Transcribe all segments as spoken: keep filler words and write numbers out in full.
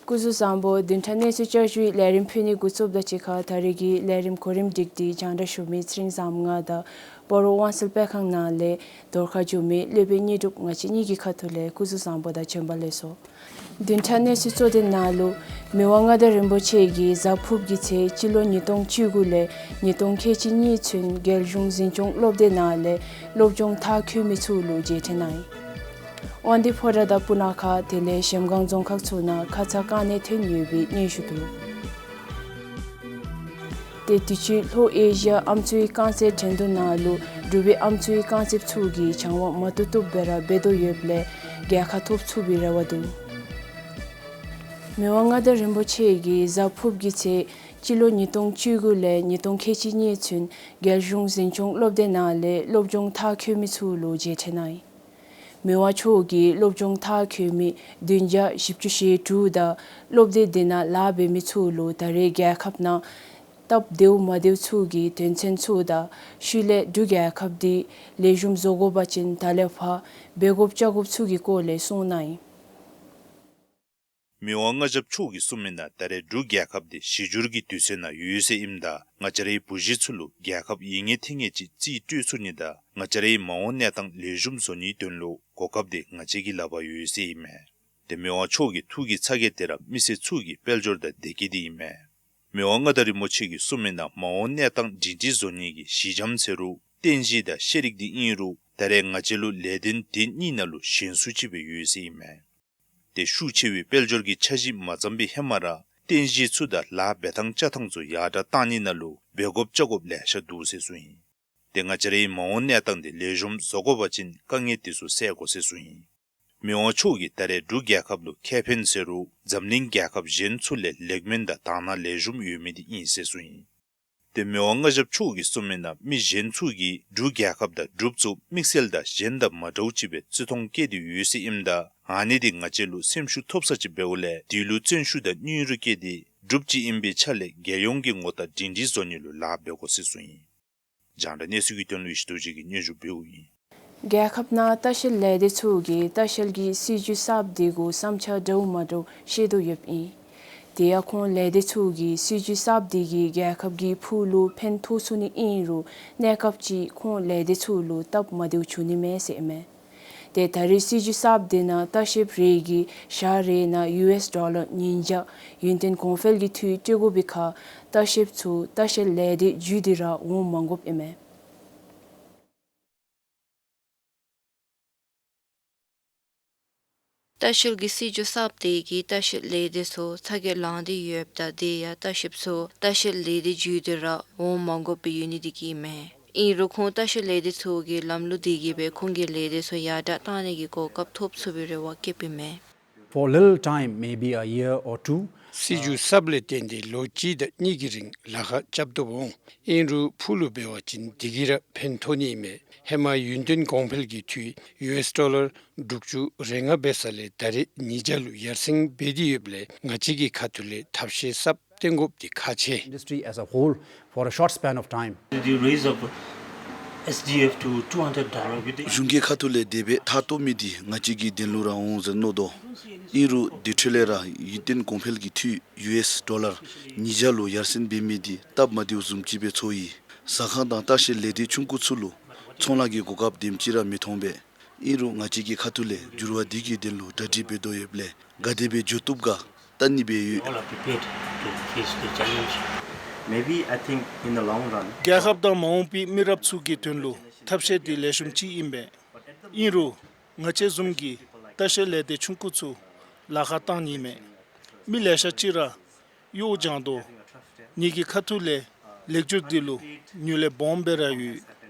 སྐུ་གཟུགས་བཟང་པོ། བདུན་ཕྲག་གནས་ཚུལ་བསྐྱར་ཞུའི་ལས་རིམ་ཕུལ་ནི་འགོ་བཙུགསཔ་དང་གཅིག་ཁར་ད་རེས་ཀྱི་ལས་རིམ་གོ་རིམ་སྒྲིག་སྟེ་རྒྱང་བསྒྲགས་ཞུ་མི་ཚེ་རིང་བཟངམོ་ང་དང་སྤ་རོ་དབང་གསལ་སྤེལ་ཁང་ནང་ལས་བརྡ་ཁ་བསྒྱུར་མི་སློབ་དཔོན་དངོས་གྲུབ། ང་བཅས་གཉིས་ཀྱི་ཁ་ཐུག་ལས་སྐུ་གཟུགས་བཟང་པོ་དང་བྱོན་པ་ལེགས་སོ། བདུན་ཕྲག་གནས་ཚུལ་གཙོ་དོན་ནང་ལུ་མི་དབང་མངའ་བདག་རིན་པོ་ཆེ་གིས་གཟའ་ཕུརཔ་གི་ཚེ་སྤྱི་ལོ་ཉིས་སྟོང་བཅུ་དགུ་ལས་ཉིས་སྟོང་ཁལ་གཅིག་གཉིས་ཚུན་རྒྱལ་གཞུང་འཛིན་སྐྱོང་སློབ་སྡེ་ནང་ལས་སློབ་སྦྱོང་མཐར་འཁྱོལ་མི་ཚུ་ལུ་མཇལ་འཕྲད་གནང་ཡི། དབང་འདུས་ཕོ་བྲང་དང་སྤུ་ན་ཁ་དེ་ལས་གཞལམ་སྒང་རྫོང་ཁག་ཚུ་ནང་ཁ་ཙ་བཀག་ནས་ཐོན་ཡོད་པའི་སྙན་ཞུ་འདུག། ཏེ་དུས་ཅི་ལྷོ་ཨེ་ཤི་ཡ་ཨམ་སྲུའི་རྐང་རྩེད་འགྲན་བསྡུར་ནང་ལུ་འབྲུག་པའི་ཨམ་སྲུའི་རྐང་རྩེདཔ་ཚུ་གིས་སྦྱང་བ་མ་བཏུབ་བཏུབ་སྦེ་ར་འབད་དོ་ཡོདཔ་ལས་རྒྱལ་ཁ་ཐོབ་ཚུགས་པའི་རེ་བ་འདུག། མི་དབང་མངའ་བདག་རིན་པོ་ཆེ་གིས་གཟའ་ཕུརཔ་གི་ཚེ་སྤྱི་ལོ་ཉིས་སྟོང་བཅུ་དགུ་ལས་ཉིས་སྟོང་ཁལ་གཅིག་གཉིས་ཚུན་རྒྱལ་གཞུང་འཛིན་སྐྱོང་སློབ་སྡེ་ནང་ལས་སློབ་སྦྱོང་མཐར་འཁྱོལ་མི་ཚུ་ལུ་མཇལ་འཕྲད་གནང་ཡི། མི་དབང་མཆོག་གིས་སློབ་སྦྱོང་མཐར་འཁྱོལ་མི་བདུན་བརྒྱ་བཞི་བཅུ་ཞེ་དྲུག་དང་སློབ་སྡེ་དེ་ནང་ལཱ་འབད་མི་ཚུ་ལུ་ད་རེས་རྒྱལ་ཁབ་ནང་སྟབས་བདེཝ་མ་བདེཝ་ཚུ་གི་དོན་ཚན་ཚུ་དང་ཤུལ་ལས་འབྲུག་རྒྱལ་ཁབ་འདི་ལེགས་ཤོམ་བཟོ་དགོ་པ་ཅིན་ད་ལས་ཕར་འབད་དགོཔ་བཅའ་དགོཔ་ཚུ་གི་སྐོར་ལས་གསུངས་གནང་ཡི། མི་དབང་མངའ་ཞབས་མཆོག་གིས་གསུངས་མི་ནང་ད་རེས་འབྲུག་རྒྱལ་ཁབ་འདི་གཞི་འགྱུར་གྱི་དུས་ཚོད་ནང་ཡོད་ཟེར་ཨིནམ་ད་ང་བཅས་རའི་བུ་གཞི་ཚུ་ལུ་རྒྱལ་ཁབ་ཡིད་ངེས་ཐེངས་ངེས་ཅིག་རྩིས་སྤྲོད་ཚུགས་ནི་དང་ང་བཅས་རའི་མ་འོངས་གནས་སྟངས་ལེགས་ཤོམ་བཟོ་ནིའི་དོན་ལུ་གོ་སྐབས་འདི་ང་བཅས་ཀྱི་ལག་པར་ཡོད་ཟེར་ཨིན་མས། ཏེ་མི་དབང་མཆོག་གི་ཐུགས་ཀྱི་ཚ་གྱང་འདི་ར་མི་སེར་ཚུ་གི་དཔལ་འབྱོར་དང་བདེ་སྐྱིད་འདི་ཨིན་མས། མི་དབང་མངའ་བདག་རིན་པོ་ཆེ་གིས་གསུངས་མི་ནང་མ་འོངས་གནས་སྟངས་སྒྲིང་སྒྲིང་བཟོ་ནི་གི་གཞི་འགྱམ་ཟེར་རུང་རྟེན་གཞི་དང་ཤེས་རིག་འདི་ཨིན་རུང་ད་རེས་ང་བཅས་ལུ་ལས་དོན་དེ་གཉིས་ནང་ལུ་ཞན་སུ་ཅིག་སྦེ་ཡོད་ཟེར་ཨིན་མས། ཏེ་ཤུགས་ཆེ་བའི་དཔལ་འབྱོར་གྱི་འཆར་གཞི་མ་བརྩམས་པའི་ཧེ་མ་ར་རྟེན་གཞི་ཚུ་དང་ལཱ་འབད་ཐངས་བཅའ་ཐངས་ཚུ་ཡར་དྲག་བཏང་ནི་ནང་ལུ་འབད་དགོཔ་བཅའ་དགོཔ་ལེ་ཤ་འདུག་ཟེར་གསུངས་ཡི། ཏེ་ང་བཅས་རའི་མ་འོངས་གནས་སྟངས་འདི་ལེགས་ཤོམ་བཟོ་དགོ་པ་ཅིན་དཀའ་ངལ་དེ་ཚུ་སེལ་དགོ་ཟེར་གསུངས་ཡི། མི་དབང་མཆོག་གིས་ད་རེས་འབྲུག་རྒྱལ་ཁབ་ལུ་ཁེ་ཕན་ཟེར་རུང་འཛམ་གླིང་རྒྱལ་ཁབ་གཞན་ཚུ་ལས་ལེགས་སྨོན་དང་དག་སྣང་ལེགས་ཤོམ་ཡོད་མི་འདི་ཨིན་ཟེར་གསུངས་ཡི། ཏེ་མི་དབང་མངའ་ཞབས་མཆོག་གིས་གསུངས་མི་ནང་མི་གཞན་ཚུ་གིས་འབྲུག་རྒྱལ་ཁབ་དང་འབྲུགཔ་ཚུ་དམིགས་བསལ་དང་གཞན་དང་མ་འདྲཝ་ཅིག་སྦེ་བརྩི་མཐོང་བསྐྱེད་དེ་ཡོད་ཟེར་ཨིནམ་ད་ཨ་ནི་འདི་ང་བཅས་ལུ་སེམས་ཤུགས་ཐོབ་ས་ཅིག་འབདཝ་ལས་དེ་ལུ་བརྩོན་ཤུགས་དང་སྙིང་རུས་བསྐྱེད་དེ་འབྲུགཔ་ཅིག་ཨིན་པའི་ཆ་ལས་རྒྱལ་ཡོངས་ཀྱི་ངོ་རྟགས་སྒྲིང་སྒྲིང་བཟོ་ནི་ལུ་ལཱ་འབད་དགོ་ཟེར་གསུངས་ཡི། རྒྱང་བསྒྲགས་གནས་ཚུལ་གྱི་དོན་ལུ་ཡེ་ཤེས་རྡོ་རྗེ་གིས་སྙན་ཞུ་འབདཝ་ཨིན། རྒྱལ་ཁབ་ནང་ལྟ་བཤལ་ལས་སྡེ་ཚུ་གིས་ལྟ་བཤལ་གྱི་སྲིད་བྱུས་གསརཔ་འདི་གུ་བསམ་འཆར་འདྲཝ་མ་འདྲཝ་བཤད་དོ་ཡོདཔ་ཨིན། དེ་ཡང་ཁོང་ལས་སྡེ་ཚུ་གིས་སྲིད་བྱུས་གསརཔ་འདི་གིས་རྒྱལ་ཁབ་ཀྱི་ཕུགས་ལུ་ཕན་ཐོགས་ཚུགས་ནི་ཨིན་རུང་གནས་སྐབས་ཅིག་ཁོང་ལས་སྡེ་ཚུ་ལུ་སྟབས་མ་བདེཝ་འབྱུང་ནི་མས་ཟེར་ཨིན་མས། ཏེ་ད་རེས་སྲིད་བྱུས་གསརཔ་འདི་ནང་ལྟ་བཤལཔ་རེ་གིས་ཞག་རེ་ནང་ཡུ་ཨེསི་ཌོ་ལར་ཉིས་བརྒྱ་ཡུན་བརྟན་གོང་འཕེལ་གྱི་འཐུས་སྤྲོད་དགོ་པའི་ཁར་ལྟ་བཤལཔ་ཚུ་ལྟ་བཤལ་ལས་སྡེ་བརྒྱུད་དེ་ར་འོང་མ་དགོཔ་ཨིན་མས། ལྟ་བཤལ་གྱི་སྲིད་བྱུས་གསརཔ་འདི་གིས་ལྟ་བཤལ་ལས་སྡེ་ཚུ་ཚ་གྱང་ལང་སྟེ་ཡོདཔ་ད་དེ་ཡང་ལྟ་བཤལཔ་ཚུ་ལྟ་བཤལ་ལས་སྡེ་བརྒྱུད་དེ་ར་འོང་མ་དགོཔ་སྦེ་ཡོད་ནི་འདི་གིས་ཨིན་མས། ཨིན་རུང་ཁོང་ལྟ་བཤལ་ལས་སྡེ་ཚུ་གིས་ལམ་ལུགས་འདི་གིས་སྦེ་ཁོང་གི་ལས་སྡེ་ཚུ་ཡར་དྲག་བཏང་ནི་གི་གོ་སྐབས་ཐོབ་ཚུགས་པའི་རེ་བ་བསྐྱེདཔ་ཨིན་མས། For a little time, maybe a year or two, སྲིད་བྱུས་གསརཔ་ལས་བརྟེན་ཏེ་ལོ་གཅིག་དང་གཉིས་ཀྱི་རིང་ལཱ་ཁག་རྐྱབ་དོ་འོང་། ཨིན་རུང་ཕུགས་ལུ་འབད་བ་ཅིན་དེ་གིས་ར་ཕན་ཐོགས་ནི་ཨིན་མས། ཧེ་མ་ཡུན་བརྟན་གོང་འཕེལ་གྱི་འཐུས་ཡུ་ཨེསི་ཌོ་ལར་དྲུག་ཅུ་རེ་ལྔ་འབད་ས་ལས་ད་རེས་ཉིས་བརྒྱ་ལུ་ཡར་སེང་འབད་དེ་ཡོདཔ་ལས་ང་བཅས་ཀྱི་ཁ་ཐུག་ལས་ཐབས་ཤེས་གསརཔ་བཏོན་དགོཔ་འདི་ཁག་ཆེ། Industry as a whole for a short span of time. The raise of S D F to two hundred dollar with the གཞུང་གི་ཁ་ཐུག་ལས་དེ་སྦེ་ཐག་བཏོག་མི་འདི་ང་བཅས་ཀྱི་དོན་ལུ་ར་འོང་ཟེར་མནོ་དོ། ཨིན་རུང་དེ་འཕྲོ་ལས་ར་ཡུན་བརྟན་གོང་འཕེལ་གྱི་འཐུས་ཡུ་ཨེསི་ཌོ་ལར་ཉིས་བརྒྱ་ལུ་ཡར་སེང་འབད་མི་འདི་སྟབས་མ་བདེཝ་བཟུམ་ཅིག་སྦེ་ཚོར་ཡི། ཟ་ཁང་དང་ལྟ་བཤལ་ལས་སྡེ་ཆུང་ཀུ་ཚུ་ལུ་ཚོང་ལཱ་གི་གོ་སྐབས་དེམ་ཅིག་ར་མི་མཐོང་པས། ཨིན་རུང་ང་བཅས་ཀྱི་ཁ་ཐུག་ལས་འགྱུར་བ་འདི་གི་དོན་ལུ་གྲ་སྒྲིག་འབད་དོ་ཡོདཔ་ལས་ག་དེ་སྦེ་འགྱོ་བཏུབ་ག་བལྟ་ནི་སྦེ་ཡོད། All are prepared to face the challenge. Maybe I think in the long run རྒྱལ་ཁབ་དང་མ་འོངས་པའི་མི་རབས་ཚུ་གི་དོན་ལུ་ཐབས་ཤེས་འདི་ལེགས་ཤོམ་ཅིག་ཨིན་པས། ཨིན་རུང་ང་བཅས་བཟུམ་གྱི་ལྟ་བཤལ་ལས་སྡེ་ཆུང་ཀུ་ཚུ་ལཱ་ཁག་བཏང་ནི་མས། མི་ལེ་ཤ་ཅིག་ར་གཡོག་བྱང་དོ། ངེ་གི་ཁ་ཐུག་ལས་ལེགས་སྒྱུར་འདི་ལུ་ངོས་ལེན་སྦོམ་སྦེ་ར་ཡོད།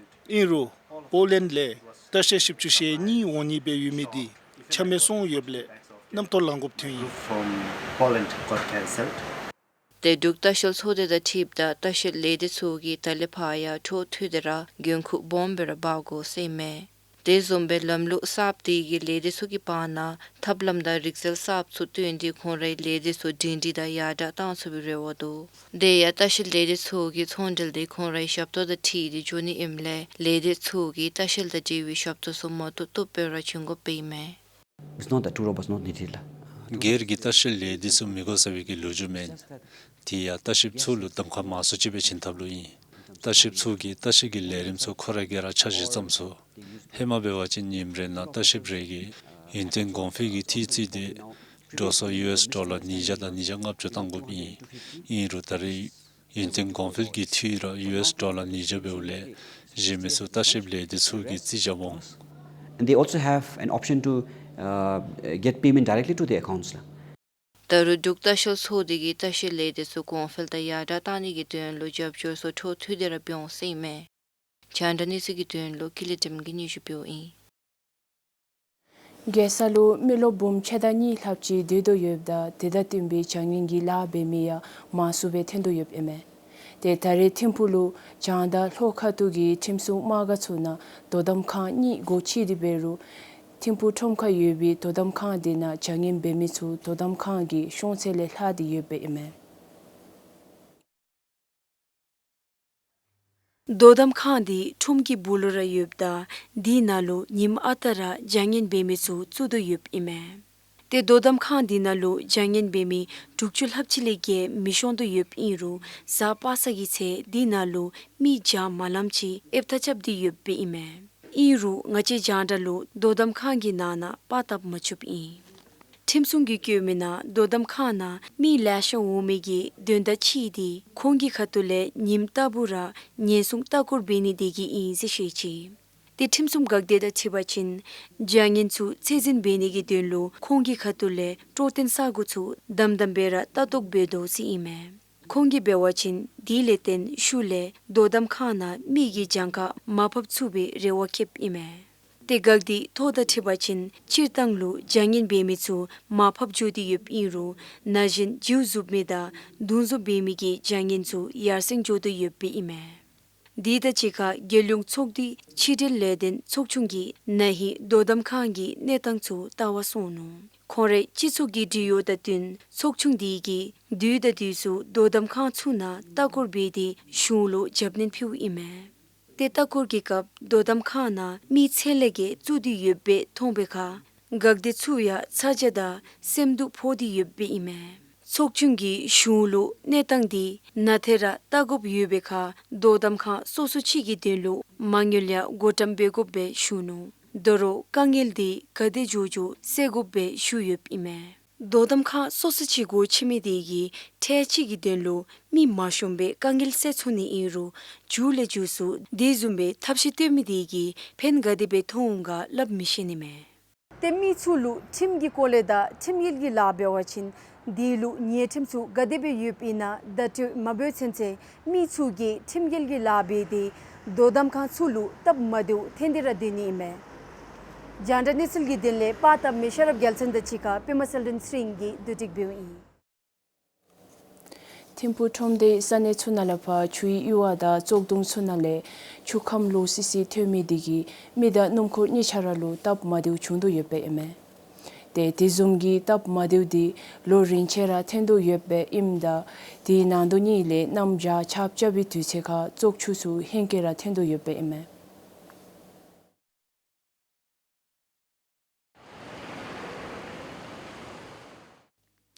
ཨིན་རུང་པོ་ལེནཌ་ལས་ལྟ་བཤལཔ་བཞི་བཅུ་ཞེ་གཉིས་འོང་ནི་སྦེ་ཡོད་མི་འདི་ཆ་མེད་སོང་ཡོདཔ་ལས་རྣམ་རྟོག་ལང་དགོཔ་ཐོན་ཡི། From Poland got cancelled. ཏེ་འབྲུག་ལྟ་བཤལ་ཚོགས་སྡེ་དང་འཁྲིལཝ་ད་ལྟ་བཤལ་ལས་སྡེ་ཚུ་གིས་ད་ལས་ཕར་ཡང་འཕྲོ་མཐུད་དེ་ར་འགན་ཁུར་སྦོམ་སྦེ་ར་འབག་དགོ་ཟེར་ཨིན་མས། དེ་བཟུམ་སྦེ་ལམ་ལུགས་གསརཔ་འདི་གིས་ལས་སྡེ་ཚུ་གི་བར་ན་ཐབས་ལམ་དང་རིག་རྩལ་གསརཔ་ཚུ་བཏོན་ཏེ་ཁོང་རའི་ལས་སྡེ་ཚུ་སྒྲིང་སྒྲིང་དང་ཡར་དྲག་བཏང་ཚུགས་པའི་རེ་བ་འདུག། དེ་ཡང་ལྟ་བཤལ་ལས་སྡེ་ཚུ་གི་ཚོང་འབྲེལ་འདི་ཁོང་རའི་ཞབས་ཏོག་དང་འཁྲིལ་ཏེ་འགྱོ་ནི་ཨིནམ་ལས་ལས་སྡེ་ཚུ་གིས་ལྟ་བཤལ་དང་འབྲེལ་བའི་ཞབས་ཏོག་ཚུ་མ་བཏུབ་བཏུབ་སྦེ་ར་བྱིན་དགོཔ་ཨིན་མས། It's not that tour operators not needed ལགས། སྒེར་གྱི་ལྟ་བཤལ་ལས་སྡེ་ཚུ་མི་དགོ་ཟེར་བའི་གི་ལོ་རྒྱུས་མེན། དེ་ཡང་ལྟ་བཤལཔ་ཚུ་ལུ་གདམ་ཁ་མང་སུ་ཅིག་སྦེ་བྱིན་ཐབས་ལུ་ཨིན། ལྟ་བཤལཔ་ཚུ་གིས་ལྟ་བཤལ་གྱི་ལས་རིམ་ཚུ་ཁོ་ར་གིས་ར་འཆར་གཞི་བརྩམས་ཚུགས། ཧེ་མ་འབད་བ་ཅིན་ཉིནམ་རེ་ནང་ལྟ་བཤལཔ་རེ་གིས་ཡུན་བརྟན་གོང་འཕེལ་གྱི་འཐུས་བརྩིས་ཏེ་འགྲོ་སོང་ཡུ་ཨེསི་ཌོ་ལར་ཉིས་བརྒྱ་དང་ཉིས་བརྒྱ་ལྔ་བཅུ་བཏང་དགོཔ་ཨིན། ཨིན་རུང་ད་རེས་ཡུན་བརྟན་གོང་འཕེལ་གྱི་འཐུས་ར་ཡུ་ཨེསི་ཌོ་ལར་ཉིས་བརྒྱ་འབདཝ་ལས་གཞན་མི་ཚུ་ལྟ་བཤལ་ལས་སྡེ་ཚུ་གིས་རྩིས་རྐྱབ་འོང་། And they also have an option to, uh, get payment directly to their accounts ལགས། ད་རུང་འབྲུག་ལྟ་བཤལ་ཚོགས་སྡེ་གིས་ལྟ་བཤལ་ལས་སྡེ་ཚུ་གོང་འཕེལ་དང་ཡར་དྲག་བཏང་ནི་གི་དོན་ལུ་རྒྱབ་སྐྱོར་ཚུ་འཕྲོ་མཐུད་དེ་ར་འབད་འོང་ཟེར་ཨིན་མས། རྒྱང་བསྒྲགས་གནས་ཚུལ་གྱི་དོན་ལུ་ཀུན་ལེགས་སྒྲོལམ་གིས་སྙན་ཞུ་འབདཝ་ཨིན། རྒྱལ་ས་ལུ་མི་རློབས་འབུམ་ཕྱེད་དང་གཉིས་ལྷགཔ་ཅིག་སྡོད་དོ་ཡོདཔ་ད་དེ་དང་བསྟུན་པའི་བྱ་ངན་གྱི་ལཱ་འབད་མི་ཡང་མང་སུ་སྦེ་ཐོན་དོ་ཡོདཔ་ཨིན་མས། ཏེ་ད་རེས་ཐིམ་ཕུག་ལུ་བྱང་དང་ལྷོ་ཁ་ཐུག་གི་ཁྲིམས་སྲུང་དམག་སྒར་ཚུ་ནང་དོ་དམ་ཁང་གཉིས་སྒོ་ཕྱེ་སྟེ་འབད་རུང་ཐིམ་ཕུག་ཁྲོམ་ཁར་ཡོད་པའི་དོ་དམ་ཁང་དེ་ནང་བྱ་ངན་འབད་མི་ཚུ་དོ་དམ་ཁང་གི་ཤོང་ཚད་ལས་ལྷག་སྟེ་ཡོདཔ་ཨིན་མས། དོ་དམ་ཁང་དེ་ཁྲོམ་གྱི་སྦུག་ལུ་ར་ཡོདཔ་ད་དེ་ནང་ལུ་ཉིནམ་ཨ་རྟག་ར་བྱ་ངན་འབད་མི་ཚུ་བཙུགས་དོ་ཡོདཔ་ཨིན་མས། ཏེ་དོ་དམ་ཁང་དེ་ནང་ལུ་བྱ་ངན་འབད་མི་དྲུག་ཅུ་ལྷགཔ་ཅིག་ལས་བརྒལ་མི་ཤོང་དོ་ཡོདཔ་ཨིན་རུང་གཟའ་པ་སངས་ཀྱི་ཚེ་དེ་ནང་ལུ་མི་བརྒྱ་མ་ལངམ་ཅིག་ཨེབ་ཐག་རྐྱབ་སྟེ་ཡོདཔ་ཨིན་མས། ཨིན་རུང་ང་བཅས་རྒྱང་བསྒྲགས་ལུ་དོ་དམ་ཁང་གི་ནང་ན་པར་བཏབ་མ་བཅུགཔ་ཨིན། ཁྲིམས་སྲུང་གིས་བཀོད་མི་ནང་དོ་དམ་ཁང་ནང་མི་ལེ་ཤ་འོང་མི་གི་དོན་དག་ཅིག་དེ་ཁོང་གི་ཁ་ཐུག་ལས་ཉིནམ་ལྟ་བུ་ར་ཉེན་སྲུང་ལྟ་སྐོར་འབད་ནི་དེ་གིས་ཨིན་ཟེར་བཤད་ཅི། ཏེ་ཁྲིམས་སྲུང་འགག་སྡེ་དང་འཁྲིལ་བ་ཅིན་བྱ་ངན་ཚུ་ཚད་འཛིན་འབད་ནི་གི་དོན་ལུ་ཁོང་གི་ཁ་ཐུག་ལས་སྤྲོ་སྟོན་ས་གོ་ཚུ་དམ་དམ་སྦེ་ར་ལྟ་རྟོག་འབད་དོ་ཟེར་ཨིན་མས། ཁོང་གིས་འབད་བ་ཅིན་དེ་ལས་བརྟེན་ཤུལ་ལས་དོ་དམ་ཁང་ནང་མི་གི་གྱངས་ཁ་མར་ཕབ་ཚུགས་པའི་རེ་བ་བསྐྱེདཔ་ཨིན་མས། ཏེ་འགག་སྡེའི་ཐོ་དང་འཁྲིལ་བ་ཅིན་སྤྱིར་བཏང་ལུ་བྱ་ངན་འབད་མི་ཚུ་མར་ཕབ་འགྱོ་སྟེ་ཡོདཔ་ཨིན་རུང་ན་གཞོན་བྱིའུ་གཟུགས་མེད་དང་རྡུང་བཟུང་འབད་མི་གི་བྱ་ངན་ཚུ་ཡར་སེང་འགྱོ་དོ་ཡོདཔ་ཨིན་མས། དེ་དང་གཅིག་ཁར་རྒྱལ་ཡོངས་ཚོགས་འདུའི་ཕྱི་འབྲེལ་ལས་དོན་ཚོགས་ཆུང་གིས་ན་ཧིང་དོ་དམ་ཁང་གི་གནས་སྟངས་ཚུ་ལྟ་བར་སོང་ནུག། ཁོང་རའི་སྤྱི་ཚོགས་ཀྱི་འབྲེལ་ཡོད་དང་བསྟུན་ཚོགས་ཆུང་དེ་གིས་དུས་དང་དུས་སུ་དོ་དམ་ཁང་ཚུ་ནང་ལྟ་སྐོར་འབད་དེ་གཞུང་ལུ་རྒྱབ་སྣོན་ཕུལཝ་ཨིན་མས། ཏེ་ལྟ་སྐོར་གྱི་སྐབས་དོ་དམ་ཁང་ནང་མི་ཚད་ལས་བརྒལ་བཙུགས་ཏེ་ཡོདཔ་སྦེ་མཐོང་པའི་ཁར་འགག་སྡེ་ཚུ་ཡང་ཚ་གྱང་དང་སེམས་སྡུག་ཕོག་སྟེ་ཡོདཔ་ཨིན་མས། ཚོགས་ཆུང་གིས་གཞུང་ལུ་གནས་སྟངས་དེ་ནང་ཐད་ར་ལྟ་དགོཔ་ཡོད་པའི་ཁར་དོ་དམ་ཁང་སོ་སོ་ཅིག་གི་དོན་ལུ་མ་དངུལ་ཡང་བགོ་བཀྲམ་འབད་དགོཔ་སྦེ་ཞུ་ནུག། དོ་རུང་དཀའ་ངལ་དེ་ག་དེ་མགྱོགས་མགྱོགས་སེལ་དགོཔ་སྦེ་ཞུ་ཡོདཔ་ཨིན་མས། དོ་དམ་ཁང་སོ་སོ་ཅིག་སྒོ་ཕྱེ་མི་དེ་གིས་ཁྲལ་ཅིག་གི་དོན་ལུ་མི་མ་ཤོངམ་སྦེ་དཀའ་ངལ་སེལ་ཚུགས་ནི་ཨིན་རུང་མཇུག་ལས་མཇུག་སུ་དེ་བཟུམ་སྦེ་ཐབས་ཤེས་བཏོན་མི་དེ་གིས་ཕན་ག་དེ་སྦེ་ཐོགས་འོང་ག་སླབ་མི་ཤེས་ནི་མས། ཏེ་མི་ཚུ་ལུ་ཁྲིམས་ཀྱི་སྐོར་ལས་དང་ཁྲིམས་འགལ་གྱི་ལཱ་འབད་བ་ཅིན་དེ་ལུ་ཉེས་ཁྲིམས་ཚུ་ག་དེ་སྦེ་ཡོདཔ་ཨིན་ན་བརྡ་སྤྲོད་མ་འབད་ཚུན་ཚོད་མི་ཚུ་གིས་ཁྲིམས་འགལ་གྱི་ལཱ་འབད་དེ་དོ་དམ་ཁང་ཚུ་ལུ་སྟབས་མ་བདེཝ་ཐོན་ཏེ་ར་སྡོད་ནི་ཨིན་མས། རྒྱང་བསྒྲགས་གནས་ཚུལ་གྱི་དོན་ལས་པར་བཏབ་མི་ཤེས་རབ་རྒྱལ་མཚན་དང་གཅིག་ཁར་པདྨ་གསལ་སྒྲོན་ཚེ་རིང་གིས་བསྡུ་སྒྲིག་འབདཝ་ཨིན། ཐིམ་ཕུག་ཁྲོམ་སྡེའི་ས་གནས་ཚུ་ནང་ལས་ཕར་ཆུའི་གཡུར་བ་དང་བཙོག་དུང་ཚུ་ནང་ལས་ཆུ་ཁམས་ལོག་སི་སི་ཐོན་མི་དེ་གིས་མི་དང་སྣུམ་འཁོར་གཉིས་ཆ་ར་ལུ་སྟབས་མ་བདེཝ་བྱུང་དོ་ཡོདཔ་ཨིན་མས། ཏེ་དེ་བཟུམ་གྱི་སྟབས་མ་བདེཝ་དེ་ལོ་རིམ་བཞིན་ར་ཐོན་དོ་ཡོདཔ་ཨིནམ་ད་དེའི་ནང་དོན་གཉིས་ལས་གནམ་བྱཱར་ཆརཔ་རྐྱབ་པའི་དུས་ཚོད་ཁར་བཙོག་ཆུ་ཚུ་ཧེང་སྐལ་ར་ཐོན་དོ་ཡོདཔ་ཨིན་མས།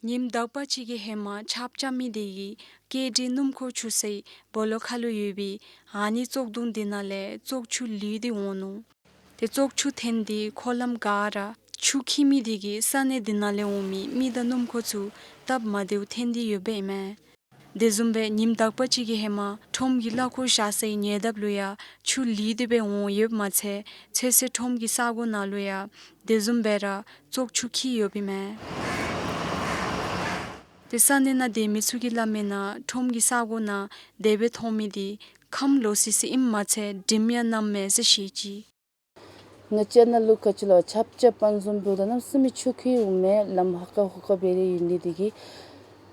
ཉིནམ་དག་པ་ཅིག་གི་ཧེ་མ་ཆརཔ་རྐྱབ་མི་དེ་གིས་སྐྱེལ་འདྲེན་སྣུམ་འཁོར་ཆུ་སའི་སྦོ་ལོགས་ཁ་ལུ་ཡོད་པའི་ཨ་ནི་བཙོག་དུང་དེ་ནང་ལས་བཙོག་ཆུ་ལུད་དེ་འོང་ནུག། ཏེ་བཙོག་ཆུ་ཐོན་ཏེ་འཁོར་ལམ་ག་ར་ཆུ་འཁྱིལ་མི་དེ་གིས་ས་གནས་དེ་ནང་ལས་འོང་མི་མི་དང་སྣུམ་འཁོར་ཚུ་སྟབས་མ་བདེཝ་ཐོན་ཏེ་ཡོདཔ་ཨིན་མས། དེ་བཟུམ་སྦེ་ཉིནམ་དག་པ་ཅིག་གི་ཧེ་མ་ཁྲོམ་གྱི་གླ་འཁོར་བཞག་སའི་ཉེ་འདབས་ལུ་ཡང་ཆུ་ལུད་དེ་སྦེ་འོང་ཡོདཔ་མ་ཚད་ཚོད་བསྲེ་ཁྲོམ་གྱི་ས་གོ་ནང་ལུ་ཡང་དེ་བཟུམ་སྦེ་ར་བཙོག་ཆུ་འཁྱིལ་ཡོདཔ་ཨིན་མས། ཏེ་ས་གནས་ནང་སྡོད་མི་ཚུ་གིས་སླབ་མི་ནང་ཁྲོམ་གྱི་ས་གོ་ནང་དེ་སྦེ་མཐོང་མི་དེ་ཁམས་ལོག་སི་སི་ཨིནམ་མ་ཚད་དྲིམ་ཡང་མནམ་མས་ཟེར་བཤད་ཅི། ང་བཅས་ནཱ་ལུ་ག་ཅི་ལོ་ཆརཔ་རྐྱབ་པ་བཟུམ་འབདཝ་ད་གནམ་མེད་ས་མེད་ཆུ་འཁྱིལ་འོང་མས། ལམ་ཧ་ཀ་ཧུ་ཀ་སྦེ་ར་ཡོད་ནི་དེ་གིས།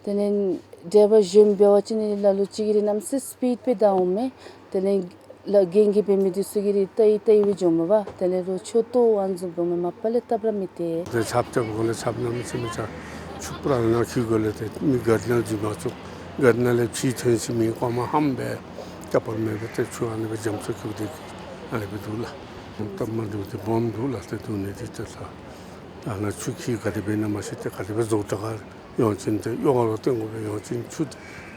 དེ་ལས་ཌའི་བར་གཞན་འབད་བ་ཅིན་ལ་ལུ་ཅིག་གིས་ར་གནམ་མེད་ས་མེད་སི་པིཌ་སྦེ་བདའ་འོང་མས། དེ་ལས་ལ་རྒན་རྒས་འབད་མི་དེ་ཚུ་གིས་ར་ཏེ་ཏེ་སྦེ་འགྱོཝ་མས་པ། དེ་ལས་ལོག་ཆུ་ཏོ་བ་བཟུམ་འབདཝ་མས། མ་པ་ལས་སྟབས་ར་མི་བདེ། ཏེ་ཆརཔ་རྐྱབ་དགོཔ་ལས་ཆརཔ་གནམ་མེད་ས་མེད་ཆརཔ་ཆུ་པུ་ར་ནང་འཁྱིལ་དགོཔ་ལས་ཏེ་མི་ག་ཏེ་ནང་འཛུལ་མ་ཚུགས། ག་ཏེ་ནང་ལས་ཕྱི་ཐོན་ཅི་མི་ཀོ་མ་ཧམ་སྦེ་སྐྱ་པར་མེད་པར་ཏེ་ཆུ་ཨ་ནི་སྦེ་རྒྱ་མཚོ་འཁྱིལ་ཏེ་ཨ་ནི་སྦེ་འདུག་ལགས། སྟབས་མ་བདེཝ་དེ་སྦོམ་འདུག་ལགས། ཏེ་འདུག་ནི་དེ་ཏེ་ལགས། ཨ་ནཱ་ཆུ་འཁྱིལ་ག་དེ་སྦེ་ཨིན་ན་མ་ཤེས། ཏེ་ག་དེ་སྦེ་བཟོ་དྲག་ག་ཡོང་ཅི་ན་ཏེ་གཡོག་ལུ་བཏོན་དགོ་པས། ཡོང་ཅི་ན་ཆུ་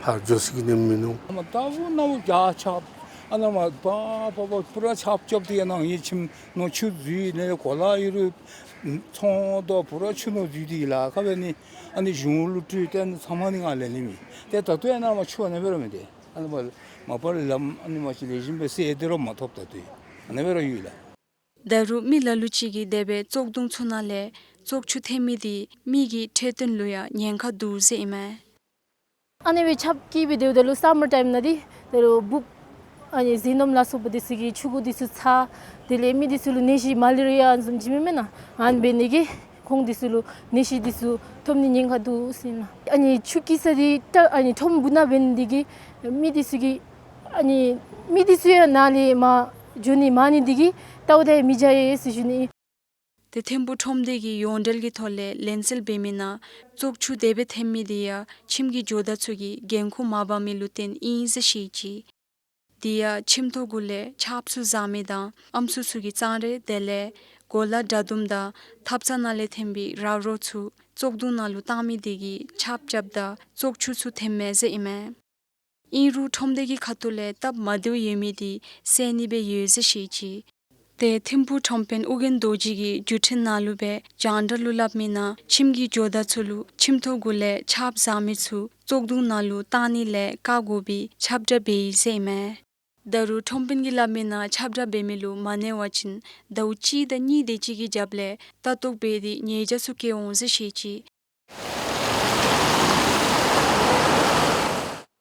ཕར་འགྱོ་ས་གི་ནི་མིན་ནུག། ཨ་མ་ལྟ་བུ་ནང་རྒྱ་ཆག། ཨ་ནཱ་མ་པ་པ་པ་པུ་ར་ཆརཔ་རྐྱབ་སྟེ་ནཱ་ངེའི་ཁྱིམ་ནང་ཆུ་འཛུལ་ནི་གོ་ལ་ཡོད་རུང་ཚོང་དོ་པུ་ར་ཆུ་ནང་འཛུལ་ཏེ་ལཱ་ཁག་འབད་ནི། ཨ་ནི་གཞུང་ལུ་སྤྲོད་དེ་ཨ་ནི་ཚང་མ་ནི་ང་ལེན་ནི་མེད། ཏེ་ད་ལྟོ་ཡང་ནཱ་མ་ཆུ་ཨ་ནེ་སྦེ་ར་མི་སྡོད། ཨ་ནི་མ་མ་པ་ལམ་ཨ་ནི་མ་ཅིག་ལེགས་ཤོམ་སྦེ་སེལ་ཏེ་ར་མ་ཐོབ། ད་ལྟོ་ཡང་ཨ་ནེ་སྦེ་ར་ཡོད་ལགས། ད་རུང་མི་ལ་ལུ་ཅིག་གིས་དེ་སྦེ་བཙོག་དུང་ཚུ་ནང་ལས་བཙོག་ཆུ་འཐོན་མི་འདི་མི་གི་འཕྲོད་བསྟེན་ལུ་ཡང་ཉེན་ཁ་འདུག་ཟེར་ཨིན་མས། ཨ་ནེ་སྦེ་ཆརཔ་འཁྱིལ་སྦེ་སྡོདཔ་ད་ལུ་སམ་མར་ཊའིམ་ནང་འདི་ད་རུང་འབུཔ་ཨ་ནི་ཟས་སྣུམ་ལ་སོགས་པ་འདི་ཚུ་གིས་ཆུ་ཁོལ་འདི་ཚུ་ཚ། དེ་ལས་མི་འདི་ཚུ་ལུ་ནད་གཞི་མ་ལེ་རི་ཡ་བཟུམ་ཅིག་མེན་མེན་ན། ཨ་ནི་འབད་ནི་གིས་ཁོང་འདི་ཚུ་ལུ་ནད་གཞི་འདི་ཚུ་ཐོབ་ནི་ཉེན་ཁ་འདུག་ཟེར་ཨིན་ན། ཨ་ནི་ཆུ་འཁྱིལ་ས་འདི་ད་ཨ་ནི་ཁྲོམ་སྦུག་ནང་འབད་ནི་འདི་གིས་མི་འདི་ཚུ་གིས་ཨ་ནི་མི་འདི་ཚུ་ཡང་ནཱ་ལས་མར་འགྱོ་ནི་མང་ནི་འདི་གིས་ལྟཝ་ད་མི་བྱ་ཡི་ཟེར་ཞུ་ནི། ཏེ་ཐིམ་ཕུག་ཁྲོམ་སྡེ་གིས་ཡོངས་འབྲེལ་གྱི་ཐོག་ལས་ལེན་སེལ་འབད་མི་ནང་བཙོག་ཆུ་དེ་སྦེ་འཐོན་མི་འདི་ཡང་ཁྱིམ་གྱི་ཇོ་བདག་ཚུ་གིས་འགན་ཁུར་མ་འབག་མི་ལུ་བརྟེན་ཨིན་ཟེར་བཤད་ཅི། དེ་ཡང་ཁྱིམ་ཐོག་གུ་ལས་ཆརཔ་ཚུ་བཟའ་མི་དང་ཨམ་སྲུ་ཚུ་གི་གཙང་རས་དེ་ལས་གོ་ལ་དྲ་དུམ་དང་ཐབ་ཚང་ནང་ལས་ཐོན་པའི་ར་རོ་ཚུ་བཙོག་དུང་ནང་ལུ་བཏང་མི་དེ་གིས་ཆརཔ་རྐྱབ་ད་བཙོག་ཆུ་ཚུ་འཐོནམ་མས་ཟེར་ཨིན་མས། ཨིན་རུང་ཁྲོམ་སྡེ་གི་ཁ་ཐུག་ལས་སྟབས་མ་བདེཝ་ཡོད་མི་དེ་སེལ་ནི་སྦེ་ཡོད་ཟེར་བཤད་ཅི། ཏེ་ཐིམ་ཕུག་ཁྲོམ་དཔོན་ཨོ་རྒྱན་རྡོ་རྗེ་གིས་བརྒྱུད་འཕྲིན་ནང་ལུ་སྦེ་རྒྱང་བསྒྲགས་ལུ་སླབ་མི་ནང་ཁྱིམ་གྱི་ཇོ་བདག་ཚུ་ལུ་ཁྱིམ་ཐོག་གུ་ལས་ཆརཔ་བཟའ་མི་ཚུ་བཙོག་དུང་ནང་ལུ་བཏང་ནི་ལས་བཀག་དགོ་པའི་ཁྱབ་བསྒྲགས་འབད་ཡི་ཟེར་ཨིན་མས། ད་རུང་ཁྲོམ་དཔོན་གྱིས་སླབ་མི་ནང་ཁྱབ་བསྒྲགས་འབད་མི་ལུ་མ་གནས་པ་ཅིན་ཟླཝ་གཅིག་དང་གཉིས་དེ་ཅིག་གི་རྒྱབ་ལས་ལྟ་རྟོག་འབད་དེ་ཉེས་བྱ་ཚུ་བཀལ་འོང་ཟེར་བཤད་ཅི།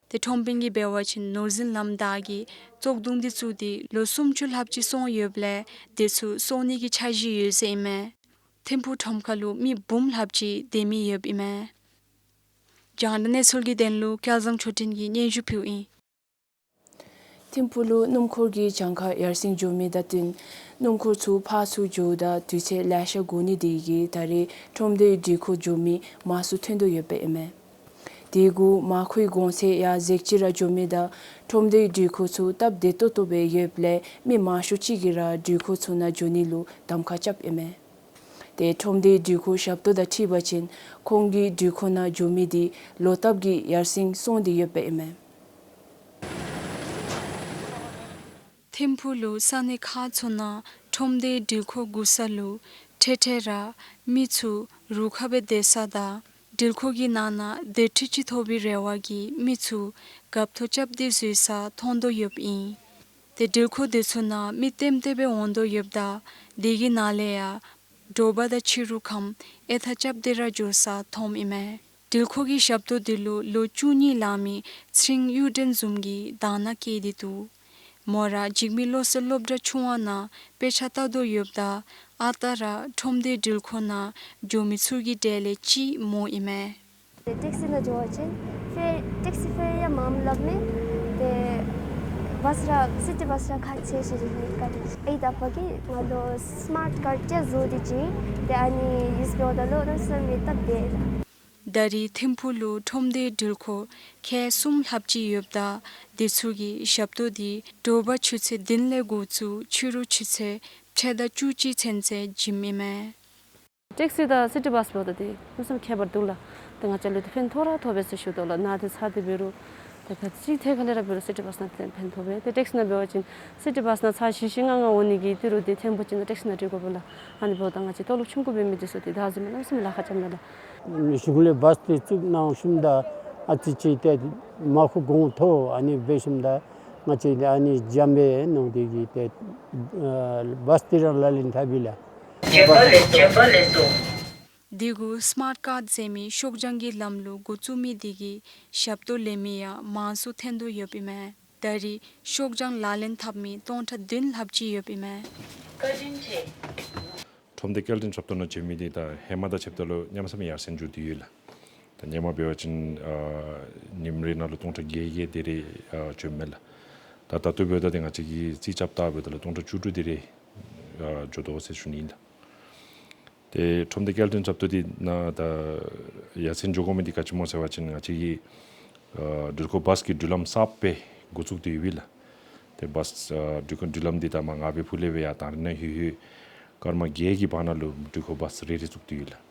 ཏེ་ཁྲོམ་དཔོན་གྱིས་འབད་བ་ཅིན་ནོར་འཛིན་ལམ་བདའ་གི་བཙོག་དུང་འདི་བཙུགས་ཏེ་ལོ་སུམ་ཅུ་ལྷགཔ་ཅིག་སོང་ཡོདཔ་ལས་དེ་ཚུ་གསོ་ནི་གི་འཆར་གཞི་ཡོད་ཟེར་ཨིན་མས། ཐིམ་ཕུག་ཁྲོམ་ཁ་ལུ་མི་འབུམ་ལྷགཔ་ཅིག་སྡོད་མི་ཡོདཔ་ཨིན་མས། རྒྱང་བསྒྲགས་གནས་ཚུལ་གྱི་དོན་ལུ་སྐལ་བཟང་ཆོས་སྒྲོན་གྱིས་སྙན་ཞུ་ཕུལཝ་ཨིན། ཐིམ་ཕུག་ལུ་སྣུམ་འཁོར་གྱི་གྱངས་ཁ་ཡར་སེང་འགྱོ་མི་དང་བསྟུན་སྣུམ་འཁོར་ཚུ་ཕར་ཚུར་འགྱོཝ་ད་དུས་ཚོད་ལེ་ཤ་འགོར་ནི་དེ་གིས་ད་རེས་ཁྲོམ་སྡེའི་སྒྲིག་ཁང་འགྱོ་མི་མང་སུ་ཐོན་དོ་ཡོདཔ་ཨིན་མས། དེ་གུ་མར་ཁུའི་གོང་ཚད་ཡང་ཟད་ཅི་ར་འགྱོ་མི་དང་ཁྲོམ་སྡེའི་སྒྲིག་ཁང་ཚུ་སྟབས་བདེ་ཏོག་ཏོ་སྦེ་ཡོདཔ་ལས་མི་མང་ཤོས་ཅིག་གིས་ར་སྒྲིག་ཁང་ཚུ་ནང་འགྱོ་ནི་ལུ་གདམ་ཁ་རྐྱབ་ཨིན་མས། ཏེ་ཁྲོམ་སྡེའི་སྒྲིག་ཁང་ཞབས་ཏོག་དང་འཁྲིལ་བ་ཅིན་ཁོང་གི་སྒྲིག་ཁང་ནང་འགྱོ་མི་དེ་ལོག་ལྟབ་ཀྱིས་ཡར་སེང་སོང་སྟེ་ཡོདཔ་ཨིན་མས། ཐིམ་ཕུག་ལུ་ས་གནས་ཁག་ཚུ་ནང་ཁྲོམ་སྡེའི་སྒྲིག་ཁང་དགོ་ས་ལུ་ཐེངས་ཐེངས་ར་མི་ཚུ་རུ་ཁག་སྦེ་སྡོད་ས་དང་སྒྲིག་ཁང་གི་ནང་ན་སྡོད་ཁྲི་ཅིག་ཐོབ་པའི་རེ་བ་གིས་མི་ཚུ་རྒཔོ་ཐོག་རྐྱབ་སྟེ་བཟོ་ས་མཐོང་དོ་ཡོདཔ་ཨིན། ཏེ་སྒྲིག་ཁང་དེ་ཚུ་ནང་མི་ལྟེམ་ལྟེ་སྦེ་འོང་དོ་ཡོདཔ་ད་དེ་གི་ནང་ལས་ཡང་དྲོ་པ་དང་ཕྱི་རུ་ཁམས་ཨེ་ཐག་རྐྱབ་སྟེ་ར་འགྱོ་ས་མཐོངམ་ཨིན་མས། སྒྲིག་ཁང་གི་ཞབས་ཏོག་དེ་ལུ་ལོ་བཅུ་གཉིས་ལང་མི་ཚེ་རིང་གཡུ་སྒྲོན་བཟུམ་གྱིས་དང་བླངས་བསྐྱེད་དེ་འདུག། མོ་ར་འཇིགས་མེད་བློ་གསལ་སློབ་གྲྭ་ཆུང་བ་ནང་དཔེ་ཆ་ལྟ་དོ་ཡོདཔ་ད་ཨ་རྟག་ར་ཁྲོམ་སྡེའི་སྒྲིག་ཁང་ནང་འགྱོ་མི་ཚུ་གི་གྲས་ལས་གཅིག་མོ་ཨིན་མས། ཊེག་སི་ནང་འགྱོ་བ་ཅིན་ཕེར་ཊེག་སི་ཕེར་ཡང་མངམ་སླབ་མས། ཏེ་བཱས་ར་སི་ཊི་བཱས་ར་ཁག་ཆེ་ཤོས་ཅིག་ཨིན་ག་ཏེ། ཨའི་དང་ཨ་པ་གིས་ང་ལུ་སི་མཱཊ་ཀཱརཌ་ཅིག་བཟོ་སྟེ་བྱིན། ཏེ་ཨ་ནི་ཡུསི་འབདཝ་ད་ལུ་གནམ་མེད་ས་མེད་སྟབས་བདེ་ལགས། ད་རེས་ཐིམ་ཕུག་ལུ་ཁྲོམ་སྡེའི་སྒྲིག་ཁང་ཁལ་གསུམ་ལྷགཔ་ཅིག་ཡོདཔ་ད་དེ་ཚུ་གི་ཞབས་ཏོག་དེ་དྲོ་པ་ཆུ་ཚོད་བདུན་ལས་འགོ་བཙུགས་ཕྱི་རུ་ཆུ་ཚོད་ཕྱེད་དང་བཅུ་གཅིག་ཚུན་ཚོད་བྱིནམ་ཨིན་མས། ཊེག་སི་དང་སི་ཊི་བཱས་འབདཝ་ད་དེ་གནམ་མེད་ས་མེད་ཁྱད་པར་འདུག་ལགས། ཏེ་ང་བཅས་ལུ་དེ་ཕན་ཐོགས་ར་ཐོགས་པས་ཟེར་ཞུ་དོ་ལགས། ནཱ་དེ་ཚར་ཏེ་འབད་རུང་ཏེ་ག་ཅི་ཐད་ཁ་ལས་ར་འབད་རུང་སི་ཊི་བཱས་ནང་དེ་ཕན་ཐོགས་པས། ཏེ་ཊེག་སི་ནང་འབད་བ་ཅིན་སི་ཊི་བཱས་ནང་ཚར་བཞི་བཞི་ལྔ་ལྔ་འོང་ནི་གི་ཏི་རུ་དེ་ཐོན་པ་ཅིན་ཊེག་སི་ནང་འགྲུལ་དགོ་པས་ལགས། ཨ་ནི་འབདཝ་ད་ང་བཅས་ལྟོ་ལོག་ཆུང་ཀུ་འབད་མི་དེ་ཚུ་ཏེ་བདག་འཛིན་མ་གནམ་མེད་ས་མེད་ལཱ་ཁག་རྐྱབ་མས་ལགས། གཞུང་ལས་བཱས་དེ་བཙུགས་གནང་ཞིནམ་ད་ཨ་ཙི་ཅིག་ཏེ་མར་ཁུ་གོང་མཐོ་ཨ་ནི་འབད་ཞིནམ་ད་ང་བཅས་ཨ་ནི་འཇམ་པའི་ནང་དེ་གི་ཏེ་ཨ་བཱས་དེ་ར་ལག་ལེན་འཐབ་ཨིན་ལགས། དེ་གུ་སི་མཱཊ་ཀཱརཌ་ཟེར་མི་ཤོག་བྱང་གི་ལམ་ལུགས་འགོ་བཙུགས་མི་དེ་གིས་ཞབས་ཏོག་ལེན་མི་ཡང་མང་སུ་ཐོན་དོ་ཡོདཔ་ཨིན་མས། ད་རེས་ཤོག་བྱང་ལག་ལེན་འཐབ་མི་སྟོང་ཕྲག་བདུན་ལྷགཔ་ཅིག་ཡོདཔ་ཨིན་མས། ཁྲོམ་སྡེ་སྐྱེལ་འདྲེན་ཞབས་ཏོག་ནང་འགྱོ་མི་དེ་ད་ཧེ་མ་དང་ཕྱདཔ་ད་ལུ་གནམ་མེད་ས་མེད་ཡར་སེང་འགྱོ་སྟེ་ཡོད་ལགས། ད་ཧེ་མ་འབད་བ་ཅིན་ཨ་ཉིནམ་རེ་ནང་ལུ་སྟོང་ཕྲག་བརྒྱད་བརྒྱད་དེ་རེ་ཨ་འགྱོཝ་མས་ལགས། ད་ད་ལྟོ་འབདཝ་ད་ཏེ་ང་བཅས་ཀྱིས་རྩིས་རྐྱབ་ད་འབདཝ་ད་ལུ་སྟོང་ཕྲག་བཅུ་དྲུག་དེ་རེ་ཨ་འགྱོ་དོ་ཟེར་ཞུ་ནི་ཨིན་ལགས། ཏེ་ཁྲོམ་སྡེ་སྐྱེལ་འདྲེན་ཞབས་ཏོག་དེ་ནང་ད་ཡར་སེང་འགྱོ་དགོ་མི་དེ་ག་ཅི་སྨོ་ཟེར་བ་ཅིན་ང་བཅས་ཀྱི་ཨ་འགྲུལ་འཁོར་བཱས་ཀྱི་འགྲུལ་ལམ་གསརཔ་སྦེ་འགོ་བཙུགས་ཏེ་ཡོད་པས་ལགས། ཏེ་བཱས་ཨ་འགྲུལ་འཁོར་འགྲུལ་ལམ་དེ་ད་མར་རྔ་བའི་ཕུ་ལས་སྦེ་ཡར་དང་རི་ནང་ལྷོད་ལྷོད་ སྐར་མ་བརྒྱད་ཀྱི་བར་ན་ལུ་འགྲུལ་འཁོར་བཱས་རེ་རེ་བཙུགས་ཏེ་ཡོད་ལགས།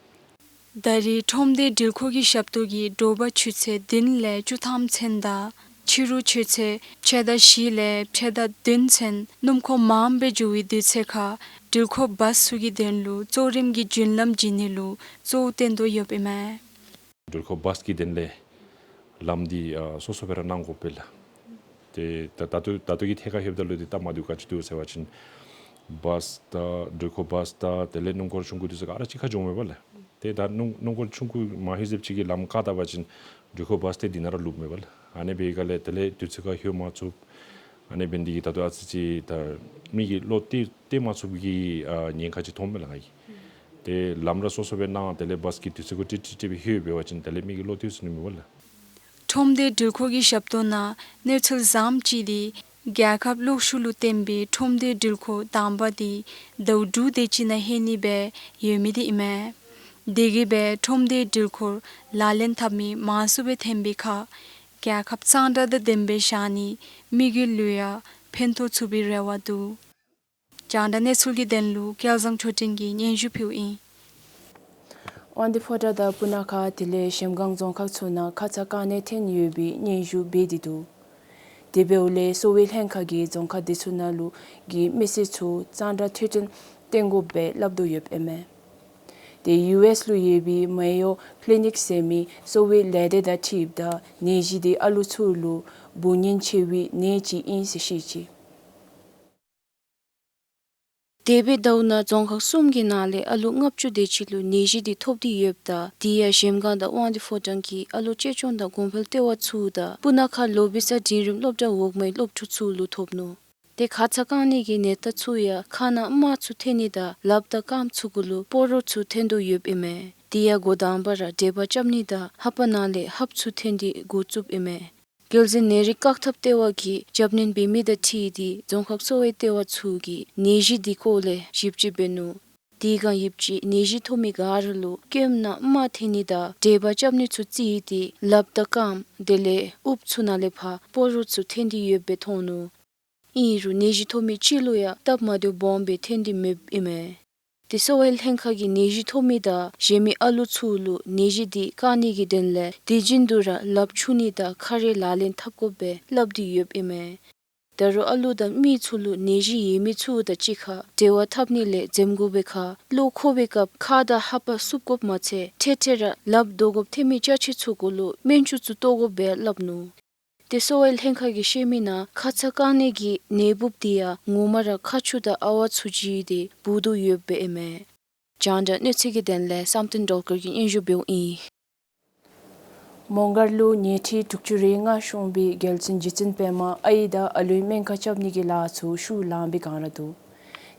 ད་རེས་ཁྲོམ་སྡེ་འགྲུལ་འཁོར་གྱི་ཞབས་ཏོག་གིས་དྲོ་པ་ཆུ་ཚོད་བདུན་ལས་བཅུ་ཐམ་ཚུན་དང་ཕྱི་རུ་ཆུ་ཚོད་ཕྱེད་དང་བཞི་ལས་ཕྱེད་དང་བདུན་ཚུན་སྣུམ་འཁོར་མངམ་སྦེ་འགྱོ་བའི་དུས་ཚོད་ཁར་འགྲུལ་འཁོར་བཱས་ཚུ་གི་དོན་ལུ་གཙོ་རིམ་གྱི་བརྒྱུད་ལམ་བྱིན་ནི་ལུ་གཙོ་བོ་བཏོན་དོ་ཡོདཔ་ཨིན་མས། འགྲུལ་འཁོར་བཱས་ཀྱི་དོན་ལས་ལམ་འདི་ཨ་སོ་སོ་སྦེ་ར་གནང་དགོཔ་ལས། ཏེ་ད་ད་ལྟོ་ད་ལྟོ་གི་ཐད་ཁར་ལྷོདཔ་ད་ལུ་འདི་སྟབས་མ་བདེཝ་ག་ཅི་འདུག་ཟེར་བ་ཅིན་བཱས་དང་འགྲུལ་འཁོར་བཱས་དང་དེ་ལས་སྣུམ་འཁོར་ཆུང་ཀུ་འདི་ཚུ་ག་ར་གཅིག་ཁར་འགྱོཝ་མས་པ་ལགས། ཏེ་ད་སྣུམ་སྣུམ་འཁོར་ཆུང་ཀུ་མ་ལྷོད་ཟེརཝ་ཅིག་གིས་ལམ་བཀག་ད་པ་ཅིན་འགྲུལ་འཁོར་བཱས་འདི་འདི་ནང་ར་ལུསཔ་མས་པ་ལགས། ཨ་ནི་འབད་བའི་སྒང་ལས་དེ་ལས་དུས་ཚོད་ཁར་ལྷོད་མ་ཚུགས། ཨ་ནི་འབད་ནི་འདི་གིས་ད་ལྟོ་ཨ་ཙི་ཅིག་ད་མི་གིས་བློ་གཏད་གཏད་མ་ཚུགསཔ་གི་ཨ་ཉེན་ཁ་ཅིག་མཐོངམ་མས་ལགས་ང་གིས། ཏེ་ལམ་ར་སོ་སོ་སྦེ་གནང་དེ་ལས་བཱས་ཀྱི་དུས་ཚོད་ཁར་ཏིག་ཏིག་ཏིག་སྦེ་ལྷོད་འབད་བ་ཅིན་དེ་ལས་མི་གིས་བློ་གཏད་ཚུགས་ནི་མས་པ་ལགས། ཁྲོམ་སྡེ་འགྲུལ་འཁོར་གྱི་ཞབས་ཏོག་ནང་གནས་ཚུལ་བཟངམ་ཅིག་འདི་རྒྱལ་ཁབ་གློག་ཤུགས་ལུ་བརྟེན་པའི་ཁྲོམ་སྡེ་འགྲུལ་འཁོར་དང་པ་འདི་ཟླཝ་དྲུག་དེ་ཅིག་ནང་ལྷོད་ནི་སྦེ་ཡོད་མི་འདི་ཨིན་མས། དེ་གིས་སྦེ་ཁྲོམ་སྡེ་འགྲུལ་འཁོར་ལག་ལེན་འཐབ་མི་མང་སུ་སྦེ་ཐོན་པའི་ཁར་རྒྱལ་ཁབ་གཙང་སྦྲ་དང་ལྡནམ་སྦེ་བཞག་ནི་མི་གི་ལུ་ཡང་ཕན་ཐོགས་ཚུགས་པའི་རེ་བ་འདུག། རྒྱང་བསྒྲགས་གནས་ཚུལ་གྱི་དོན་ལུ་སྐལ་བཟང་ཆོས་སྒྲོན་གྱིས་སྙན་ཞུ་ཕུལཝ་ཨིན། དབང་འདུས་ཕོ་བྲང་དང་སྤུ་ན་ཁ་དེ་ལས་གཞལམ་སྒང་རྫོང་ཁག་ཚུ་ནང་ཁ་ཙ་གང་ནས་ཐོན་ཡོད་པའི་སྙན་ཞུ་འབད་དེ་འདུག། དེ་འབདཝ་ལས་གསོ་བའི་ལྷན་ཁག་གིས་རྫོང་ཁག་དེ་ཚུ་ནང་ལུ་གི་མི་སེར་ཚུ་གཙང་སྦྲ་འཕྲོད་བསྟེན་བཏོན་དགོཔ་སྦེ་སླབ་དོ་ཡོདཔ་ཨིན་མས། ཏེ་ཡུ་ཨེསི་ལུ་ཡོད་པའི་མེ་ཡོ་ཀླི་ནིཀ་ཟེར་མི་གསོ་བའི་ལས་སྡེ་དང་འཁྲིལཝ་ད་ནད་གཞི་འདི་ཨ་ལུ་ཚུ་ལུ་འབུ་ཉེན་ཆེ་བའི་ནད་ཅིག་ཨིན་ཟེར་བཤད་ཅི། འདས་པའི་ཟླཝ་ནང་རྫོང་ཁག་གསུམ་གྱི་ནང་ལས་ཨ་ལུ་ལྔ་བཅུ་དེ་ཅིག་ལུ་ནད་གཞི་འདི་ཐོབ་སྟེ་ཡོདཔ་ད་དེ་ཡང་གཞལམ་སྒང་དང་དབང་འདུས་ཕོ་བྲང་གི་ཨ་ལོ་གཅེས་སྐྱོང་དང་གོང་འཕེལ་ལྟེ་བ་ཚུ་དང་སྤུ་ན་ཁ་ལོ་བི་ས་འབྲིང་རིམ་སློབ་གྲྭ་འོག་མའི་སློབ་ཕྲུག་ཚུ་ལུ་ཐོབ་ནུག། ཏེ་ཁ་ཙ་གང་ནི་གི་ནད་རྟགས་ཚུ་ཡང་ཁ་ནང་རྨ་ཚུ་འཐོན་ནི་དང་ལགཔ་དང་རྐངམ་ཚུ་གུ་ལུ་སྤོ་རོ་ཚུ་འཐོན་དོ་ཡོདཔ་ཨིན་མས། དེ་ཡང་འགོ་དང་པ་ར་དྲོད་འབར་རྐྱབ་ནི་དང་ལྷ་པ་ནང་ལས་ཧབ་ཚུ་འཐོན་ཏེ་འགོ་བཙུགསཔ་ཨིན་མས། རྒྱལ་འཛིན་ནད་རིགས་བཀག་ཐབས་ལྟེ་བ་གིས་རྒྱབ་སྣོན་འབད་མི་དང་འཁྲིལ་ཏེ་རྫོང་ཁག་གསོ་བའི་ལྟེ་བ་ཚུ་གིས་ནད་གཞི་འདི་སྐོར་ལས་ཞིབ་དཔྱད་འབད་ནུག། དེ་སྒང་ཡོདཔ་ཅིག་ནད་གཞི་ཐོབ་མི་ག་ར་ལུ་སྐེམ་ནང་རྨ་འཐོན་ནི་དང་དྲོད་འབར་རྐྱབ་ནི་ཚུ་བརྩིས་ཏེ་ལགཔ་དང་རྐངམ་དེ་ལས་དབུགས་ཚུ་ནང་ལས་ཕར་སྤོ་རོ་ཚུ་འཐོན་ཏེ་ཡོདཔ་སྦེ་མཐོང་ནུག། ཨིན་རུང་ནད་གཞི་ཐོབ་མི་གཅིག་ལུ་ཡང་སྟབས་མ་བདེཝ་སྦོམ་སྦེ་ཐོན་ཏེ་མེདཔ་ཨིན་མས། ཏེ་གསོ་བའི་ལྷན་ཁག་གིས་ནད་གཞི་ཐོབ་མི་དང་གཞན་མི་ཨ་ལུ་ཚུ་ལུ་ནད་གཞི་འདི་བཀག་ནི་གི་དོན་ལས་དུས་རྒྱུན་དུ་ར་ལགཔ་འཁྱུ་ནི་དང་ཁ་རས་ལག་ལེན་འཐབ་དགོཔ་སྦེ་སླབ་སྟེ་ཡོདཔ་ཨིན་མས། ད་རུང་ཨ་ལུ་དང་མི་ཚུ་ལུ་ནད་གཞི་ཡོད་མི་ཚུ་དང་གཅིག་ཁར་འབྲེལ་བ་འཐབ་ནི་ལས་འཛེམ་དགོ་པའི་ཁར་གློ་ཁོག་པའི་སྐབས་ཁ་དང་ལྷ་པ་བསུབ་དགོཔ་མ་ཚད་འཕྲལ་འཕྲལ་ར་ལགཔ་བརྡོ་དགོཔ་ཐོན་མི་ཅ་ཆས་ཚུ་གུ་ལུ་སྨན་ཆུ་ཚུ་གཏོར་དགོཔ་སྦེ་སླབ་ནུག། ཏེ་གསོ་བའི་ལྷན་ཁག་གིས་བཤད་མི་ནང་ཁ་ཙ་གང་ནི་གི་ནད་འབུཔ་འདི་ཡང་ངོ་མ་ར་ཁ་ཆུ་དང་ཨ་ཝ་ཚུ་བརྒྱུད་དེ་འབུ་དོ་ཡོདཔ་ཨིན་མས། རྒྱང་བསྒྲགས་གནས་ཚུལ་གྱི་དོན་ལས་བསམ་གཏན་སྒྲོལ་དཀར་གྱིས་སྙན་ཞུ་འབདཝ་ཨིན། མོང་སྒར་ལུ་ཉལ་ཁྲི་དྲུག་ཅུ་རེ་ལྔ་བཤུམས་པའི་རྒྱལ་བཙུན་རྗེ་བཙུན་པདྨ་ཨའི་དང་ཨ་ལུའི་སྨན་ཁང་རྐྱབ་ནི་གི་ལཱ་ཚུ་ཤུགས་ལངམ་སྦེ་གང་ར་འདུག།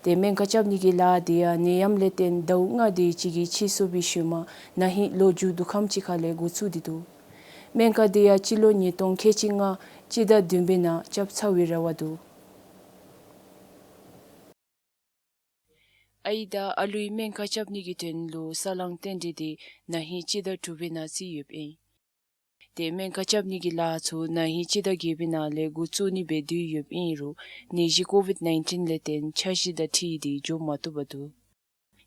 ཏེ་སྨན་ཁང་རྐྱབ་ནི་གི་ལཱ་འདི་ཡང་ནད་ཡམས་ལས་བརྟེན་ཟླཝ་ལྔ་དེ་ཅིག་གི་ཕྱིས་སོང་བའི་ཤུལ་མ་ན་ཧིང་ལོ་མཇུག་བསྡུ་ཁམས་ཅིག་ཁ་ལས་འགོ་བཙུགས་ཏེ་འདུག། སྨན་ཁང་འདི་ཡང་སྤྱི་ལོ་ཉིས་སྟོང་ཁལ་གཅིག་ལྔ་སྤྱི་ཟླ་བདུན་པའི་ནང་རྐྱབ་ཚར་བའི་རེ་བ་འདུག། ཨའི་དང་ཨ་ལུའི་སྨན་ཁང་རྐྱབ་ནི་གི་དོན་ལུ་ས་ལང་རྟེན་འབྲེལ་འདི་ན་ཧིང་སྤྱི་ཟླ་དྲུག་པའི་ནང་བརྩིས་ཡོདཔ་ཨིན། ཏེ་སྨན་ཁང་རྐྱབ་ནི་གི་ལཱ་ཚུ་ན་ཧིང་སྤྱི་ཟླ་བརྒྱད་པའི་ནང་ལས་འགོ་བཙུགས་ནི་སྦེ་བསྡུས་ཡོདཔ་ཨིན་རུང་ནད་གཞི་ཀོ་ཝིཌ་ནའིན་ཊིན་ལས་བརྟེན་འཆར་གཞི་དང་འཁྲིལ་ཏེ་འགྱོ་མ་བཏུབ་པར་འདུག།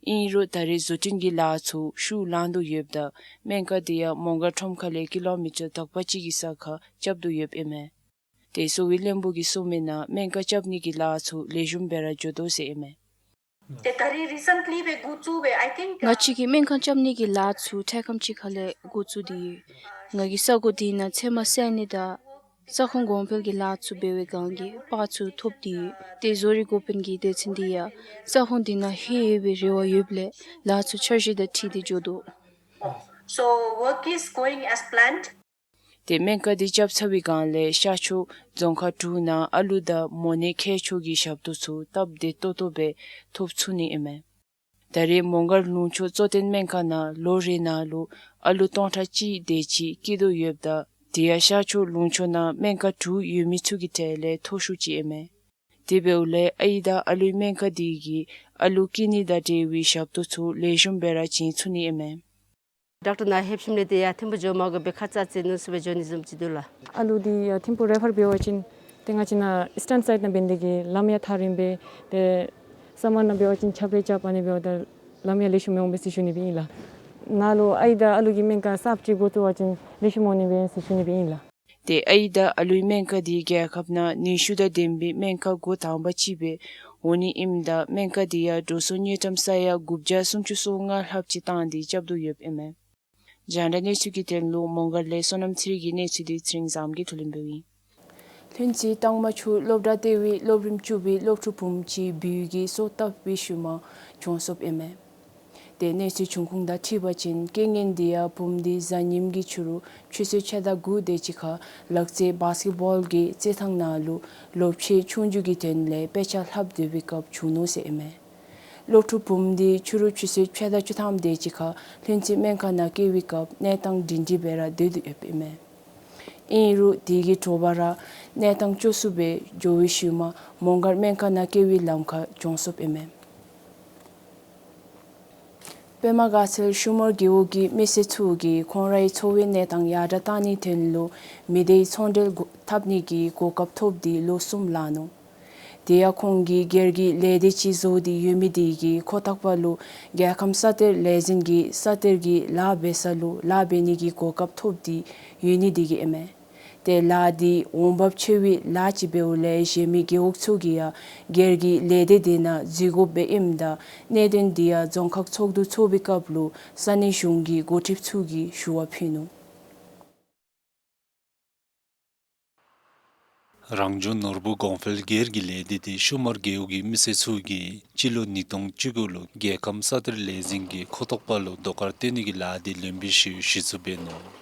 ཨིན་རུང་ད་རེས་བཟོ་སྐྲུན་གྱི་ལཱ་ཚུ་ཤུགས་ལང་དོ་ཡོདཔ་ད་སྨན་ཁང་འདི་ཡང་མོང་སྒར་ཁྲོམ་ཁ་ལས་ཀི་ལོ་མི་ཊར་དག་པ་ཅིག་གི་ས་ཁར་རྐྱབ་དོ་ཡོདཔ་ཨིན་མས། ཏེ་གསོ་བའི་བློན་པོ་གིས་གསུངས་མི་ནང་སྨན་ཁང་རྐྱབ་ནི་གི་ལཱ་ཚུ་ལེགས་ཤོམ་སྦེ་ར་འགྱོ་དོ་ཟེར་ཨིན་མས། ཏེ་ད་རེས་རི་སེནཊ་ལི་སྦེ་འགོ་བཙུགས་སྦེ་ཨའི་ཐིང་ང་བཅས་ཀྱི་སྨན་ཁང་རྐྱབ་ནི་གི་ལཱ་ཚུ་འཕྲལ་ཁམས་ཅིག་ཁ་ལས་འགོ་བཙུགས་ཏེ་ཡོད། ང་གིས་ས་གོ་འདི་ནང་ཚལ་མ་བསལ་ནི་དང་ས་ཁོངས་གོང་འཕེལ་གྱི་ལཱ་ཚུ་འབད་བའི་སྒང་གི་པར་ཚུ་ཐོབ་སྟེ་ཡོད། ཏེ་བཟོ་རིག་འགོ་དཔོན་གྱིས་སྡེ་ཚན་འདི་ཡང་ས་ཁོངས་འདི་ནང་ལྷོད་ཡོད་པའི་རེ་བ་ཡོདཔ་ལས་ལཱ་ཚུ་འཆར་གཞི་དང་འཁྲིལ་ཏེ་འགྱོ་དོ། So work is going as planned. ཏེ་སྨན་ཁང་འདི་རྐྱབ་ཚར་བའི་སྒང་ལས་ཤར་ཕྱོགས་རྫོང་ཁག་དྲུག་ནང་ཨ་ལུ་དང་མོ་ནད་མཁལ་མཆོག་གི་ཞབས་ཏོག་ཚུ་སྟབས་བདེ་ཏོག་ཏོ་སྦེ་ཐོབ་ཚུགས་ནི་ཨིན་མས། ད་རེས་མོང་སྒར་ལུང་ཕྱོགས་གཙོ་བསྟེན་སྨན་ཁང་ནང་ལོ་རེ་ནང་ལུ་ཨ་ལུ་སྟོང་ཕྲག་གཅིག་དེ་ཅིག་སྐྱེ་དོ་ཡོདཔ་ད་དེ་ཡང་ཤར་ཕྱོགས་ལུང་ཕྱོགས་ནང་སྨན་ཁང་དྲུག་ཡོད་མི་ཚུ་གི་གྲས་ལས་མཐོ་ཤོས་ཅིག་ཨིན་མས། དེ་འབདཝ་ལས་ཨའི་དང་ཨ་ལུའི་སྨན་ཁང་འདི་གིས་ཨ་ལུ་སྐྱེ་ནི་དང་འབྲེལ་བའི་ཞབས་ཏོག་ཚུ་ལེགས་ཤོམ་སྦེ་ར་བྱིན་ཚུགས་ནི་ཨིན་མས། ཌོག་ཊར་ནཱ་ལྷོདཔ་ཞིནམ་ལས་ཏེ་ཡར་ཐིམ་ཕུག་འགྱོ་མ་དགོ་པར་ཁ་ཙ་ཅིག་ནུབ་སུ་སྦེ་འགྱོ་ནི་བཟུམ་ཅིག་འདུག་ལགས། ཨ་ལུ་འདི་ཡར་ཐིམ་ཕུག་རེ་ཕར་འབད་བ་ཅིན་ཏེ་ང་བཅས་ནཱ་ཨིསི་ཊརན་སའིཌ་ནང་འབད་ནི་དེ་གིས་ལམ་ཡང་ཐག་རིངམ་སྦེ་ཏེ་ ས་མ་ན་འབད་བ་ཅིན་ཆ་པེ་ཆ་པ་ནི་འབདཝ་ད་ལམ་ཡང་ལེགས་ཤོམ་འོང་པས་ཟེར་ཞུ་ནི་སྦེ་ཨིན་ལགས། ནཱ་ལུ་ཨའི་དང་ཨ་ལུ་གི་སྨན་ཁང་གསརཔ་ཅིག་འགོ་བཙུགས་པ་ཅིན་ལེགས་ཤོམ་འོང་ནི་སྦེ་ཟེར་ཞུ་ནི་སྦེ་ཨིན་ལགས། ཏེ་ཨའི་དང་ཨ་ལུའི་སྨན་ཁང་འདི་རྒྱལ་ཁབ་ནང་ནུས་ཤུགས་དང་ལྡན་པའི་སྨན་ཁང་འགོ་དང་པ་ཅིག་སྦེ་འོང་ནི་ཨིནམ་ད་སྨན་ཁང་འདི་ཡང་འགྲོ་སོང་དངུལ་ཀྲམ་ས་ཡ་དགུ་བརྒྱ་སུམ་ཅུ་སོ་ལྔ་ལྷགཔ་ཅིག་བཏང་སྟེ་རྐྱབ་དོ་ཡོདཔ་ཨིན་མས། རྒྱང་བསྒྲགས་གནས་ཚུལ་གྱི་དོན་ལུ་མོང་སྒར་ལས་བསོད་ནམས་ཚེ་རིང་གི་གནས་ཚུལ་འདི་ཚེ་རིང་བཟངམོ་གིས་ཕུལཝ་ཨིན། ལྷུན་རྩེ་ཏང་མ་ཆུ་སློབ་གྲྭ་ལྟེ་བའི་སློབ་རིམ་བཅུ་པའི་སློབ་ཕྲུག་བུམོ་ཅིག་སྦུལ་གྱིས་སོ་བཏབ་པའི་ཤུལ་མ་གྱོངས་སོཔ་ཨིན་མས། ཏེ་གནས་ཚུལ་འབྱུང་ཁུངས་དང་འཁྲིལ་བ་ཅིན་རྐྱེན་ངན་འདི་ཡང་བུམོ་འདི་གཟའ་ཉིམ་གི་ཕྱི་རུ་ཆུ་ཚོད་ཕྱེད་དང་དགུ་དེ་ཅིག་ཁར་ལག་རྩེད་བཱསི་ཀེཊ་བཱོལ་གྱི་རྩེད་ཐང་ནང་ལུ་ལོ་ཕྱེད་ཆུང་ཀུ་གི་དོན་ལས་དཔེ་ཆ་ལྷབ་སྡོད་པའི་སྐབས་བྱུང་ནུག་ཟེར་ཨིན་མས། སློབ་ཕྲུག་བུམོ་འདི་ཕྱི་རུ་ཆུ་ཚོད་ཕྱེད་དང་བཅུ་ཐམ་དེ་ཅིག་ཁར་ལྷུན་རྩེ་སྨན་ཁང་ནང་བསྐྱལ་བའི་སྐབས་གནས་སྟངས་སྒྲིང་སྒྲིང་སྦེ་ར་སྡོད་དོ་ཡོདཔ་ཨིན་མས། ཨིན་རུང་དེ་གི་དྲོ་པ་ར་གནས་སྟངས་སྐྱོ་སུ་སྦེ་འགྱོ་བའི་ཤུལ་མ་མོང་སྒར་སྨན་ཁང་ནང་བསྐྱལ་བའི་ལམ་ཁར་གྱོངས་སོཔ་ཨིན་མས། པདྨ་དགའ་ཚལ་ཤུ་མར་རྒེད་འོག་གི་མི་སེར་ཚུ་གིས་ཁོང་རའི་འཚོ་བའི་གནས་སྟངས་ཡར་དྲག་གཏང་ནིའི་དོན་ལུ་མི་སྡེའི་ཚོང་འབྲེལ་འཐབ་ནི་གི་གོ་སྐབས་ཐོབ་སྟེ་ལོ་གསུམ་ལང་ནུག། དེ་ཡང་ཁོང་གིས་སྒེར་གྱི་ལས་སྡེ་ཅིག་བཟོ་སྟེ་ཡོད་མི་དེ་གིས་ཁོ་ཐག་པ་ལུ་རྒྱལ་ཁམས་ས་གཏེར་ལས་འཛིན་གྱི་ས་གཏེར་གྱི་ལཱ་འབད་ས་ལུ་ལཱ་འབད་ནི་གི་གོ་སྐབས་ཐོབ་སྟེ་ཡོད་ནི་དེ་གིས་ཨིན་མས། ཏེ་ལཱ་འདི་འོང་འབབ་ཆེ་བའི་ལཱ་ཅིག་འབདཝ་ལས་གཞན་མི་རྒེད་འོག་ཚུ་གིས་ཡང་སྒེར་གྱི་ལས་སྡེ་དེ་ནང་འཛུལ་དགོཔ་སྦེ་ཨིནམ་ད་གནད་དོན་འདི་ཡང་རྫོང་ཁག་ཚོགས་འདུ་ཚོགས་པའི་སྐབས་ལུ་ས་གནས་གཞུང་གི་འགོ་ཁྲིདཔ་ཚུ་གིས་ཞུ་བ་ཕུལ་ནུག། རང་བྱུང་ནོར་བུ་གོང་འཕེལ་སྒེར་གྱི་ལས་སྡེ་འདི་ཤུ་མར་རྒེད་འོག་གི་མི་སེར་ཚུ་གིས་སྤྱི་ལོ་ཉིས་སྟོང་བཅུ་དགུ་ལུ་རྒྱལ་ཁམས་ས་གཏེར་ལས་འཛིན་གྱིས་ཁོ་ཐག་པ་ལུ་རྡོ་དཀར་བཏོན་ནི་གི་ལཱ་འདི་ལེན་པའི་ཤུལ་གཞི་བཙུགས་འབད་ནུག།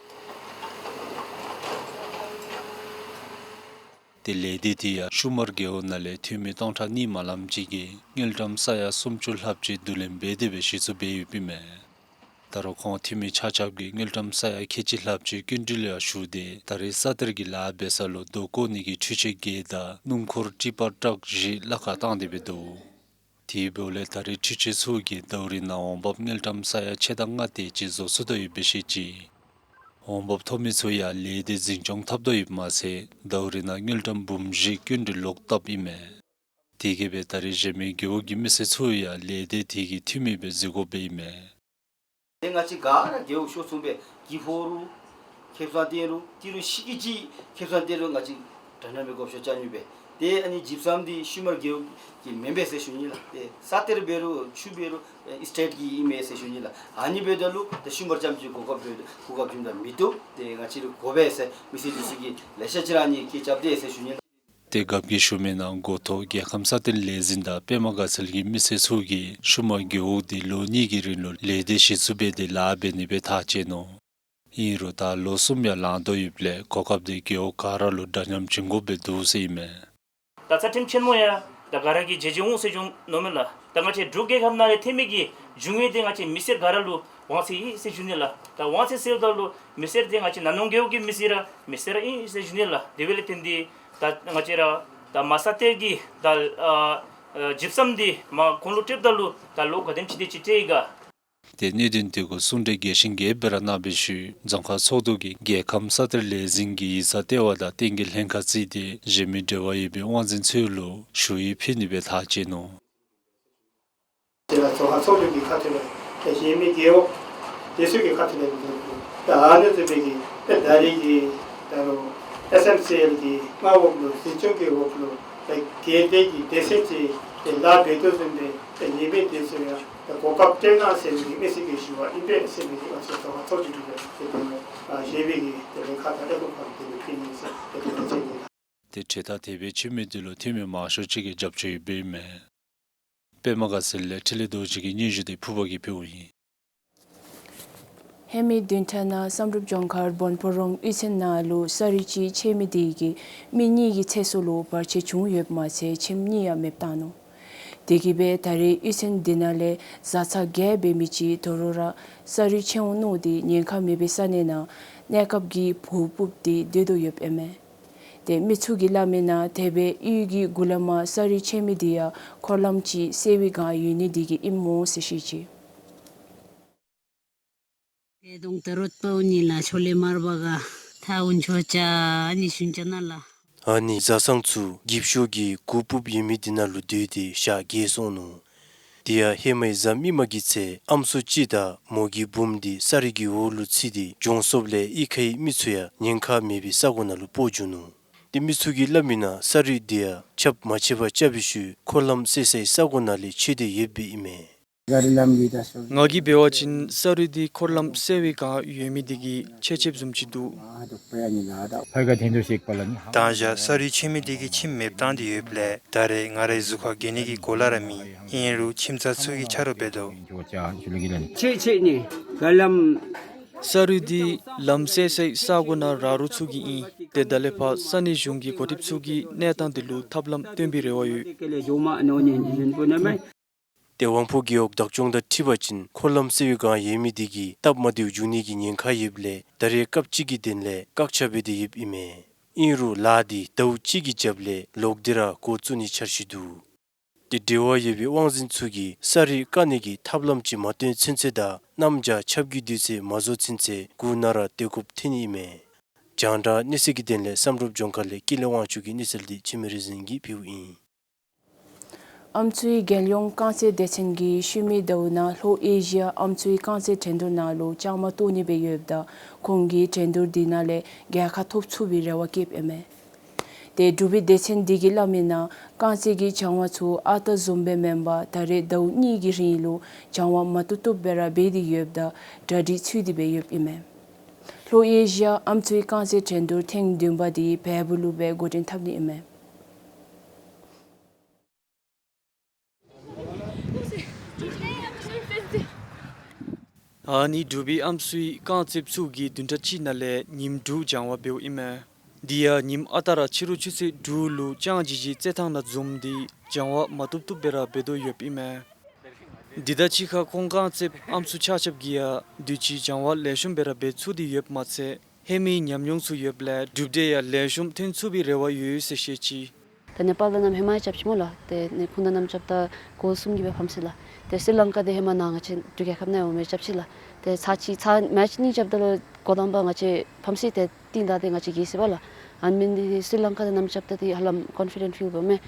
ཏེ་ལས་སྡེ་འདི་ཡང་ཤུ་མར་རྒེད་འོག་ནང་ལས་འཐུས་མི་སྟོང་ཕྲག་གཉིས་མ་ལངམ་ཅིག་གིས་དངུལ་ཀྲམ་ས་ཡ་སུམ་ཅུ་ལྷགཔ་ཅིག་བསྡུ་ལེན་འབད་དེ་སྦེ་གཞི་བཙུགས་འབད་ཡོདཔ་ཨིན་མས། ད་རུང་ཁོང་འཐུས་མི་ཆ་ཁྱབ་ཀྱིས་དངུལ་ཀྲམ་ས་ཡ་ཁལ་གཅིག་ལྷགཔ་ཅིག་སྐྱིན་འགྲུལ་ཡང་ཞུ་སྟེ་ད་རེས་ས་གཏེར་གྱི་ལཱ་འབད་ས་ལུ་རྡོ་བརྐོ་ནི་གི་འཕྲུལ་ཆས་བརྒྱད་དང་སྣུམ་འཁོར་ཊི་པར་ཊག་བཞི་གླ་ཁར་བཏང་སྟེ་སྦེ་འདུག། དེ་འབདཝ་ལས་ད་རེས་འཕྲུལ་ཆས་ཚུ་གིས་ཟླཝ་རེ་ནང་འོང་འབབ་དངུལ་ཀྲམ་ས་ཡ་ཕྱེད་དང་ལྔ་དེ་ཅིག་བཟོ་ཚུགས་དོ་ཡོདཔ་སྦེ་བཤད་ཅི། འོང་འབབ་ཐོབ་མི་ཚུ་ཡང་ལས་སྡེ་འཛིན་སྐྱོང་འཐབ་དོ་ཡོདཔ་མ་ཚད་ཟླཝ་རེ་ནང་དངུལ་ཀྲམ་འབུམ་བཞི་སྐྱིན་འགྲུལ་ལོག་བཏབ་ཨིན་མས། དེ་གིས་སྦེ་ད་རེས་གཞན་མི་རྒེད་འོག་གི་མི་སེར་ཚུ་ཡང་ལས་སྡེ་དེ་གི་འཐུས་མི་སྦེ་འཛུལ་དགོཔ་སྦེ་ཨིན་མས། ཏེ་ང་བཅས་ག་ར་རྒེད་འོག་ཤོར་སོང་སྦེ་གྱི་ཕོག་རུང་ཁེ་སང་སྟོན་རུང་ཏི་རུ་ཤི་གི་ཅིག་ཁེ་སང་སྟོན་རུང་ང་བཅས་དྲག་ནི་མེད་དགོཔ་ཤོར་ཅ་ནི་སྦེ། ཏེ་ཨ་ནི་ཇིབ་སམ་འདི་ཤུ་མར་རྒེད་འོག་གི་མེན་པས་ཟེར་ཞུ་ནི་ལགས། ཏེ་ས་གཏེར་འབད་རུང་ཆུ་འབད་རུང་ཨེ་སི་ཊེཊ་ཀྱི་ཨིན་མས་ཟེར་ཞུ་ནི་ལགས། ཨ་ནི་འབདཝ་ད་ལུ་ཏེ་ཤུ་མར་རྐྱངམ་ཅིག་གོ་སྐབས་འབད་གོ་སྐབས་བྱུངམ་ད་མི་བཏུབ། ཏེ་ང་བཅས་ར་དགོ་པས་ཟེར་མི་སེར་འདི་ཚུ་གིས་ལེ་ཤ་ཅིག་ར་ཨ་ནི་སྐད་རྐྱབ་སྟེ་ཟེར་ཞུ་ནི་ལགས། ཏེ་རྒཔོ་གིས་ཞུ་མི་ནང་འགོ་ཐོག་རྒྱལ་ཁམས་ས་གཏེར་ལས་འཛིན་དང་པདྨ་དགའ་ཚལ་གྱི་མི་སེར་ཚུ་གིས་ཤུ་མར་རྒེད་འོག་འདི་ལོ་གཉིས་ཀྱི་རིང་ལུ་ལས་སྡེ་གཞི་བཙུགས་འབད་དེ་ལཱ་འབད་ནི་སྦེ་ཐག་བཅད་ནུག། ཨིན་རུང་ད་ལོ་གསུམ་ཡང་ལང་དོ་ཡོདཔ་ལས་གོ་སྐབས་འདི་རྒེད་འོག་ག་ར་ལུ་འདྲ་མཉམ་བྱིན་དགོཔ་སྦེ་འདུག་ཟེར་ཨིན་མས། ད་རྩ་ཁྲིམས་ཆེན་མོ་ཡང་ད་ག་ར་གིས་མཇལ་མཇལཝ་འོང་ཟེར་ཞུ་ནི་མས་ལགས། ད་ང་བཅས་འབྲུག་རྒྱལ་ཁབ་ནང་ལས་ཐོན་མི་གི་རྒྱུ་དངོས་འདི་ང་བཅས་མི་སེར་ག་ར་ལུ་དབང་ཚད་ཡོད་ཟེར་ཞུ་ནི་ལགས། ད་དབང་ཚད་ཟེརཝ་ད་ལུ་མི་སེར་འདི་ང་བཅས་ནང་ནོ་རྒེད་འོག་གི་མི་སེར་ར་མི་སེར་ར་ཨིན་ཟེར་ཞུ་ནི་ལགས། དེ་འབདཝ་ལས་བརྟེན་ཏེ་ད་ང་བཅས་ར་ད་མ་ས་གཏེར་གྱི་ད་ཨ་ཨ་ཇིབ་སམ་འདི་མར་གོང་ལུ་སྤྲོདཔ་ད་ལུ་ད་ལོ་ག་དེམ་ཅིག་དེ་ཅིག་སྤྲོད་ཡི་ག། ཏེ་གནད་དོན་དེ་གུ་གསུང་གྲོས་རྒྱས་ཤིང་རྒྱསཔ་སྦེ་ར་གནང་བའི་ཤུལ་རྫོང་ཁག་ཚོགས་འདུ་གིས་རྒྱལ་ཁམས་ས་གཏེར་ལས་འཛིན་གྱི་ཡིག་ཚང་ལྟེ་བ་དང་བསྟན་རྒྱས་ལྷན་ཁག་བརྩིས་ཏེ་གཞན་མི་འབྲེལ་བ་ཡོད་པའི་དབང་འཛིན་ཚུ་ལུ་ཞུ་ཡིག་ཕུལ་ནི་སྦེ་ཐག་བཅད་ནུག། དེ་ལས་རྫོང་ཁག་ཚོགས་འདུ་གི་ཁ་ཐུག་ལས་ཏེ་གཞན་མི་རྒེད་འོག་དེ་ཚུ་གི་ཁ་ཐུག་ལས་ཏེ་ཨ་ནི་ཚུ་སྦེ་གི་ཏེ་ད་རེས་ཀྱི་ད་རུང་ཨེསི་ཨེམ་སི་ཨེལ་གྱི་མངའ་འོག་ལུ་འཛིན་སྐྱོང་གི་འོག་ལུ་ཏེ་སྒེར་སྡེ་གི་སྡེ་ཚན་ཅིག་ཏེ་ལཱ་འབད་དོ་བཟུམ་སྦེ་ཏེ་ཡོད་མི་དེ་ཚུ་ཡང་ཏེ་གོ་སྐབས་སྤྲོད་གནང་ཟེར་བའི་མི་སེར་གྱི་ཞུ་བ་ཨིན་པས་ཟེར་བའི་གི་ང་བཅས་རྫོང་ཁག་ཚོགས་འདུ་གི་ཏེ་ཏེ་ཨ་ཞུ་བའི་གི་ཏེ་ལས་ཁག་དང་ལས་ཁུངས་ཁག་གི་ཏེ་ཕུལ་ནི་ཟེར་ཏེ་ཏེ་ཟེར་ནི། ཏེ་གྲོས་ཐག་དེ་སྦེ་བཅད་མི་དེ་ལུ་འཐུས་མི་མང་ཤོས་ཅིག་གིས་རྒྱབ་སྐྱོར་ཡོདཔ་ཨིན་མས། པདྨ་དགའ་ཚལ་ལས་འཕྲིན་ལས་རྡོ་རྗེ་གི་སྙན་ཞུ་དེ་ཕུར་པ་གིས་ཕུལཝ་ཨིན། ཧེ་མའི་བདུན་ཕྲག་ནང་བསམ་གྲུབ་ལྗོངས་མཁར་བོན་ཕོ་རོང་གཡུས་ཚན་ནང་ལུ་ས་རུད་ཅིག་ཆད་མི་དེ་གིས་མི་གཉིས་ཀྱི་ཚེ་སྲོག་ལུ་བར་ཆད་བྱུང་ཡོདཔ་མ་ཚད་ཁྱིམ་གཉིས་ཡང་མེདཔ་བཏང་ནུག། དེ་གིས་སྦེ་ད་རེས་གཡུས་ཚན་དེ་ནང་ལས་བཟའ་ཚང་བརྒྱད་འབད་མི་ཅིག་དོ་རུང་ར་ས་རུད་ཆད་འོང་མནོ་སྟེ་ཉེན་ཁ་མེད་པའི་ས་གནས་ནང་གནས་སྐབས་ཀྱི་བུ་སྤུབས་ཏེ་སྡོད་དོ་ཡོདཔ་ཨིན་མས། ཏེ་མི་ཚུ་གིས་སླབ་མི་ནང་དེ་སྦེ་གཡུས་ཀྱི་མགུ་ལས་མར་ས་རུད་ཆད་མི་དེ་ཡང་འཁོར་ལམ་ཅིག་སེལ་བའི་སྒང་ཡོད་ནི་དེ་གིས་ཨིནམ་འོང་ཟེར་བཤད་ཅི། ཏེ་གདོང་ད་རོད་པའུ་ནི་ལ་ཆོ་ལེ་མར་བ་ག་ཐ་འུན་ཆོ་ཅ་ཨ་ནི་ཤུན་ཅ་ན་ལ། ཨ་ནི་བཟའ་ཚང་ཚུ་གིབ་ཤོ་གི་གུར་སྤུབས་ཡོད་མི་དེ་ནང་ལུ་སྡོད་དེ་ཞག་བརྒྱད་སོང་ནུག། དེ་ཡང་ཧེ་མའི་གཟའ་མིག་དམར་གྱི་ཚེ་ཨམ་སྲུ་གཅིག་དང་མོ་གི་བུམོ་དེ་ས་རུད་ཀྱི་འོག་ལུ་ཚུད་དེ་བྱོངས་སོངམ་ལས་གཡུས་ཁའི་མི་ཚུ་ཡང་ཉེན་ཁ་མེད་པའི་ས་གོ་ནང་ལུ་སྤོ་བྱུང་ནུག། ཏེ་མི་ཚུ་གིས་སླབ་མི་ནང་ས་རུད་དེ་ཡང་ཁྱབ་མ་ཆེ་བར་རྐྱབ་པའི་ཤུལ་འཁོར་ལམ་བསལ་སའི་ས་གོ་ནང་ལས་ཆད་དེ་ཡོདཔ་ཨིན་མས། ང་གིས་འབད་བ་ཅིན་ས་རུད་དེ་འཁོར་ལམ་བསལ་བའི་བསྒང་ཡོད་མི་དེ་གིས་ཆད་ཆདཔ་བཟུམ་ཅིག་འདུག། ད་ཞག་ས་རུད་ཆད་མི་དེ་གིས་ཁྱིམ་མེདཔ་བཏང་སྟེ་ཡོདཔ་ལས་ད་རེས་ང་རའི་གཟུགས་ཁར་གྱོན་ནི་གི་གོ་ལ་ར་མེད། ཨིན་རུང་ཁྱིམ་ཚང་ཚུ་གིས་ཆ་རོགས་འབད་དོ། ཁྱད་ཆད་ནི་འཁོར་ལམ། ས་རུད་དེ་ལམ་བསལ་སའི་ས་གོ་ནང་ར་རོག་ཚུ་གི་ཨིན། ཏེ་ད་ལས་ཕར་ས་གནས་གཞུང་གི་འགོ་ཁྲིདཔ་ཚུ་གིས་གནས་སྟངས་དེ་ལུ་ཐབས་ལམ་སྟོན་པའི་རེ་བ་ཡོད། ཏེ་དབང་པོ་རྒེད་འོག་བདག་སྐྱོང་དང་འཁྲིལ་བ་ཅིན་འཁོར་ལམ་བསལ་བའི་བསྒང་ཡོད་མི་དེ་གིས་སྟབས་མ་བདེཝ་འབྱུང་ནི་གི་ཉེན་ཁ་ཡོདཔ་ལས་ད་རེས་སྐབས་ཅིག་གི་དོན་ལས་བཀག་ཆ་འབད་དེ་ཡོདཔ་ཨིན་མས། ཨིན་རུང་ལཱ་དེ་ཟླཝ་གཅིག་གི་རྒྱབ་ལས་ལོག་སྟེ་ར་འགོ་བཙུགས་ནིའི་འཆར་གཞི་འདུག། ཏེ་འབྲེལ་བ་ཡོད་པའི་དབང་འཛིན་ཚུ་གིས་ས་རུད་བཀག་ནི་གི་ཐབས་ལམ་ཅིག་མ་སྟོན་ཚུན་ཚོད་དང་གནམ་བྱཱར་ཆརཔ་གི་དུས་ཚོད་མ་རྫོགས་ཚུན་ཚོད་གུར་ནང་ར་སྡོད་དགོཔ་ཐོན་ནི་ཨིན་མས། རྒྱང་བསྒྲགས་གནས་ཚུལ་གྱི་དོན་ལས་བསམ་གྲུབ་ལྗོངས་མཁར་ལས་ཀུན་ལེགས་དབང་ཕྱུག་གི་གནས་ཚུལ་དེ་འཆི་མེད་རིག་འཛིན་གྱིས་ཕུལཝ་ཨིན། ཨམ་སྲུའི་རྒྱལ་ཡོངས་རྐང་རྩེད་སྡེ་ཚན་གྱིས་ཤུལ་མའི་ཟླཝ་ནང་ལྷོ་ཨེ་ཤི་ཡ་ཨམ་སྲུའི་རྐང་རྩེད་འགྲན་བསྡུར་ནང་ལུ་བཅའ་མར་གཏོགས་ནི་སྦེ་ཡོདཔ་ད་ཁོང་གིས་འགྲན་བསྡུར་དེ་ནང་ལས་རྒྱལ་ཁ་ཐོབ་ཚུགས་པའི་རེ་བ་བསྐྱེདཔ་ཨིན་མས། ཏེ་འབྲུག་པའི་སྡེ་ཚན་དེ་གིས་སླབ་མི་ནང་རྐང་རྩེད་ཀྱི་སྦྱང་བ་ཚུ་ཨ་རྟག་བཟུམ་སྦེ་མེན་པར་ད་རེས་ཟླཝ་གཉིས་ཀྱི་རིང་ལུ་སྦྱང་བ་མ་བཏུབ་བཏུབ་སྦེ་ར་འབད་དེ་ཡོདཔ་ད་གྲ་སྒྲིག་ཚུད་དེ་སྦེ་ཡོདཔ་ཨིན་མས། ལྷོ་ཨེ་ཤི་ཡ་ཨམ་སྲུའི་རྐང་རྩེད་འགྲན་བསྡུར་ཐེངས་བདུན་པ་དེ་བལ་པོ་ལུ་སྦེ་འགོ་འདྲེན་འཐབ་ནི་ཨིན་མས། ཨ་ནི་འབྲུག་པའི་ཨམ་སྲུའི་རྐང་རྩེདཔ་ཚུ་གིས་བདུན་ཕྲག་གཅིག་ནང་ལས་ཉིནམ་དྲུག་སྦྱང་བ་འབདཝ་ཨིན་མས། དེ་ཡང་ཉིནམ་ཨ་རྟག་ར་ཕྱི་རུ་ཆུ་ཚོད་དྲུག་ལུ་ལྕང་ཇི་ཇི་རྩེད་ཐང་ནང་འཛོམས་ཏེ་སྦྱང་བ་མ་བཏུབ་བཏུབ་སྦེ་ར་འབད་དོ་ཡོདཔ་ཨིན་མས། དེ་དང་གཅིག་ཁར་ཁོང་རྐང་རྩེདཔ་ཨམ་སྲུ་ཆ་ཁྱབ་ཀྱིས་ཡང་དུས་ཅི་སྦྱང་བ་ལེགས་ཤོམ་སྦེ་ར་འབད་ཚུགས་ཏེ་ཡོདཔ་མ་ཚད་ཧེ་མའི་ཉམས་མྱོང་ཚུ་ཡོདཔ་ལས་གྲུབ་འབྲས་ཡང་ལེགས་ཤོམ་ཐོན་ཚུགས་པའི་རེ་བ་ཡོད་ཟེར་བཤད་ཅི། ད་ནེ་པཱལ་དང་གནམ་ཧེ་མ་རྐྱབ་ཅི་སྨོ་ལགས། ཏེ་ནི་ཁོང་དང་གནམ་རྐྱབ་ད་གོལ་གསུམ་གྱིས་སྦེ་ཕམ་སོ་ཡི་ལགས། ཏེ་སི་རི་ལང་ཀ་དེ་ཧེ་མ་ནཱ་ང་བཅས་འབྲུག་རྒྱལ་ཁབ་ནང་འོང་མི་རྐྱབ་ཅི་ལགས། ཏེ་ཚར་གཅིག་ཚར་མེཆ་གཉིས་རྐྱབ་ད་ལུ་གོ་དང་པ་ང་བཅས་ཕམ་སོ་ཡི། ཏེ་རྟིང་བདའ་སྟེ་ང་བཅས་རྒྱལ་སོ་ཡི་པ་ལགས། ཨ་ནི་མེན་ཏེ་སི་རི་ལང་ཀ་དང་གནམ་རྐྱབ་ད་ཏེ་ཧ་ལམ་ཀོན་ཕི་ཌེནཊ་ཕིལ་འབདཝ་མས།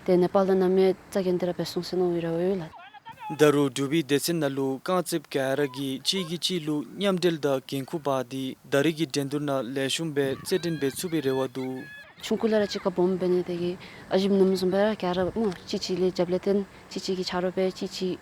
ཏེ་ནེ་པཱལ་དང་གནམ་མེད་རྩ་འགེངས་ཏེ་ར་འབད་སོང་ཟེར་མནོ་བའི་རེ་བ་ཡོད་ལགས། ད་རུང་འབྲུག་པའི་སྡེ་ཚན་ནང་ལུ་རྐང་རྩེདཔ་ག་ར་གིས་གཅིག་གིས་གཅིག་ལུ་མཉམ་འབྲེལ་དང་འགན་ཁུར་འབག་སྟེ་ད་རེས་ཀྱི་འགྲན་བསྡུར་ནང་ལེགས་ཤོམ་སྦེ་རྩེད་འགྲན་འབད་ཚུགས་པའི་རེ་བ་འདུག། ཆུང་ཀུ་ལས་ར་གཅིག་ཁར་སྦོམ་འབད་ནི་དེ་གིས་ཨ་ཞིམ་ནུམ་བཟུམ་སྦེ་ར་ག་ར་སྨོ་གཅིག་གཅིག་ལུ་རྒྱབ་ལས་བརྟེན་གཅིག་གཅིག་གིས་ཆ་རོགས་འབད་གཅིག་གཅིག་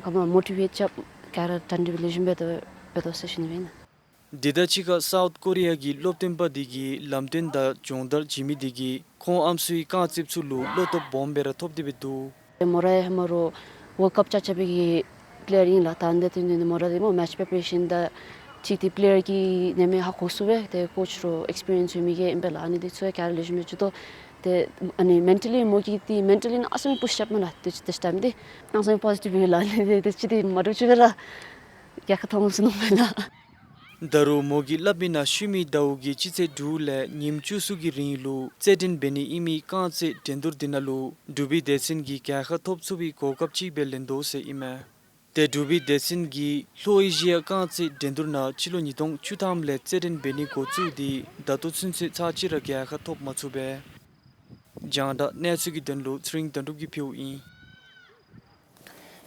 ག་མ་མོ་ཊི་ཝེཊ་རྐྱབ་ག་ར་གྲ་སྒྲིག་ལེགས་ཤོམ་འབད་དོ་འབད་དོ་ཟེར་ཞུ་ནི་ཨིན་ལགས། དེ་དང་གཅིག་ཁར་སའུཐ་ཀོ་རི་ཡ་གི་སློབ་སྟོན་པ་དེ་གིས་ལམ་སྟོན་དང་སྦྱོང་བརྡར་བྱིན་མི་དེ་གིས་ཁོང་ཨམ་སྲུའི་རྐང་རྩེདཔ་ཚུ་ལུ་བློ་སྟོབས་སྦོམ་སྦེ་ར་ཐོབ་སྟེ་སྦེ་འདུག། མོ་ར་ཧེ་མ་རོགས་ཝཱལཌ་ཀཔ་རྐྱབ་རྐྱབ་པའི་གི་པི་ལེ་ཡར་ཨིན་ལགས། ད་ཨ་ནི་འདི་ཏེ་ནི་མོ་ར་འདི་སྨོ་མེཆ་པི་རི་པ་རེ་ཤཱན་དང་གཅིག་ཏེ་པི་ལེ་ཡར་གྱི་ནེམ་ཡང་ཧ་གོ་ཚུགས་པས། ཏེ་ཀོཆ་རོགས་ཨེགསི་པི་རི་ཡེནསི་ཡོད་མི་གིས་ཨིན་པས་ལགས། ཨ་ནི་འདི་ཚུ་ཡང་ག་ར་ལེགས་ཤོམ་སྦེ་འགྱོ་དོ། ཏེ་ཨ་ནི་མེན་ཊ་ལི་མོ་གིས་ཏེ་མེན་ཊ་ལི་གནམ་མེད་ས་མེད་པུཤ་རྐྱབ་མས་ལགས། ཏེ་ཏེ་ཊའིམ་འདི་གནམ་མེད་ས་མེད་པོ་ཟི་ཊིབ་ཡོད་ལགས། ཨ་ནི་འདི་ཏེ་ཅིག་འདི་མ་འདྲཝ་ཅིག་སྦེ་ར་རྒྱལ་ཁ་ཐོབ་འོང་ཟེར་མནོཝ་མས་ལགས། ད་རུང་མོ་གིས་སླབ་མི་ནང་ཤུལ་མའི་ཟླཝ་གི་སྤྱི་ཚེས་དྲུག་ལས་ཉིནམ་བཅུ་གསུམ་གྱི་རིང་ལུ་རྩེད་འགྲན་འབད་ནི་ཨིན་མི་རྐང་རྩེད་འགྲན་བསྡུར་འདི་ནང་ལུ་འབྲུག་པའི་སྡེ་ཚན་གྱིས་རྒྱལ་ཁ་ཐོབ་ཚུགས་པའི་གོ་སྐབས་ཅིག་སྦེ་ལེན་དོ་ཟེར་ཨིན་མས། ཏེ་འབྲུག་པའི་སྡེ་ཚན་གྱིས་ལྷོ་ཨེ་ཤི་ཡ་རྐང་རྩེད་འགྲན་བསྡུར་ནང་སྤྱི་ལོ་ཉིས་སྟོང་བཅུ་ཐམ་ལས་རྩེད་འགྲན་འབད་ནི་འགོ་བཙུགས་ཏེ་ད་ལྟོ་ཚུན་ཚོད་ཚར་གཅིག་ར་རྒྱལ་ཁ་ཐོབ་མ་ཚུགས་པས། རྒྱང་བསྒྲགས་གནས་ཚུལ་གྱི་དོན་ལུ་ཚེ་རིང་དོན་གྲུབ་ཀྱིས་ཕུལཝ་ཨིན།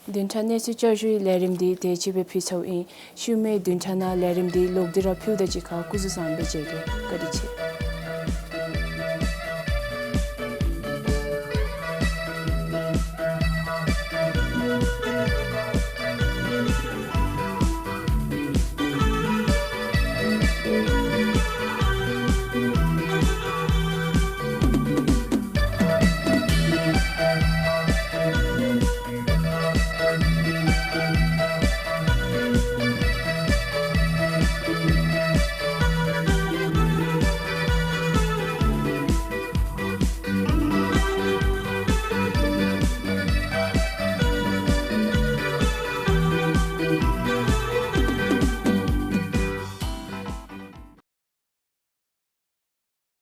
བདུན་ཕྲག་གནས་ཚུལ་བསྐྱར་ཞུའི་ལས་རིམ་འདི་དེ་ཅིག་སྦེ་ཕུལ་ཚརཝ་ཨིན། ཤུལ་མའི་བདུན་ཕྲག་ནང་ལས་རིམ་འདི་ལོག་སྟེ་ར་ཕུལཝ་ད་གཅིག་ཁར་སྐུ་གཟུགས་བཟང་པོ་སྦེ་མཇལ་གེ། བཀའ་དྲིན་ཆེ།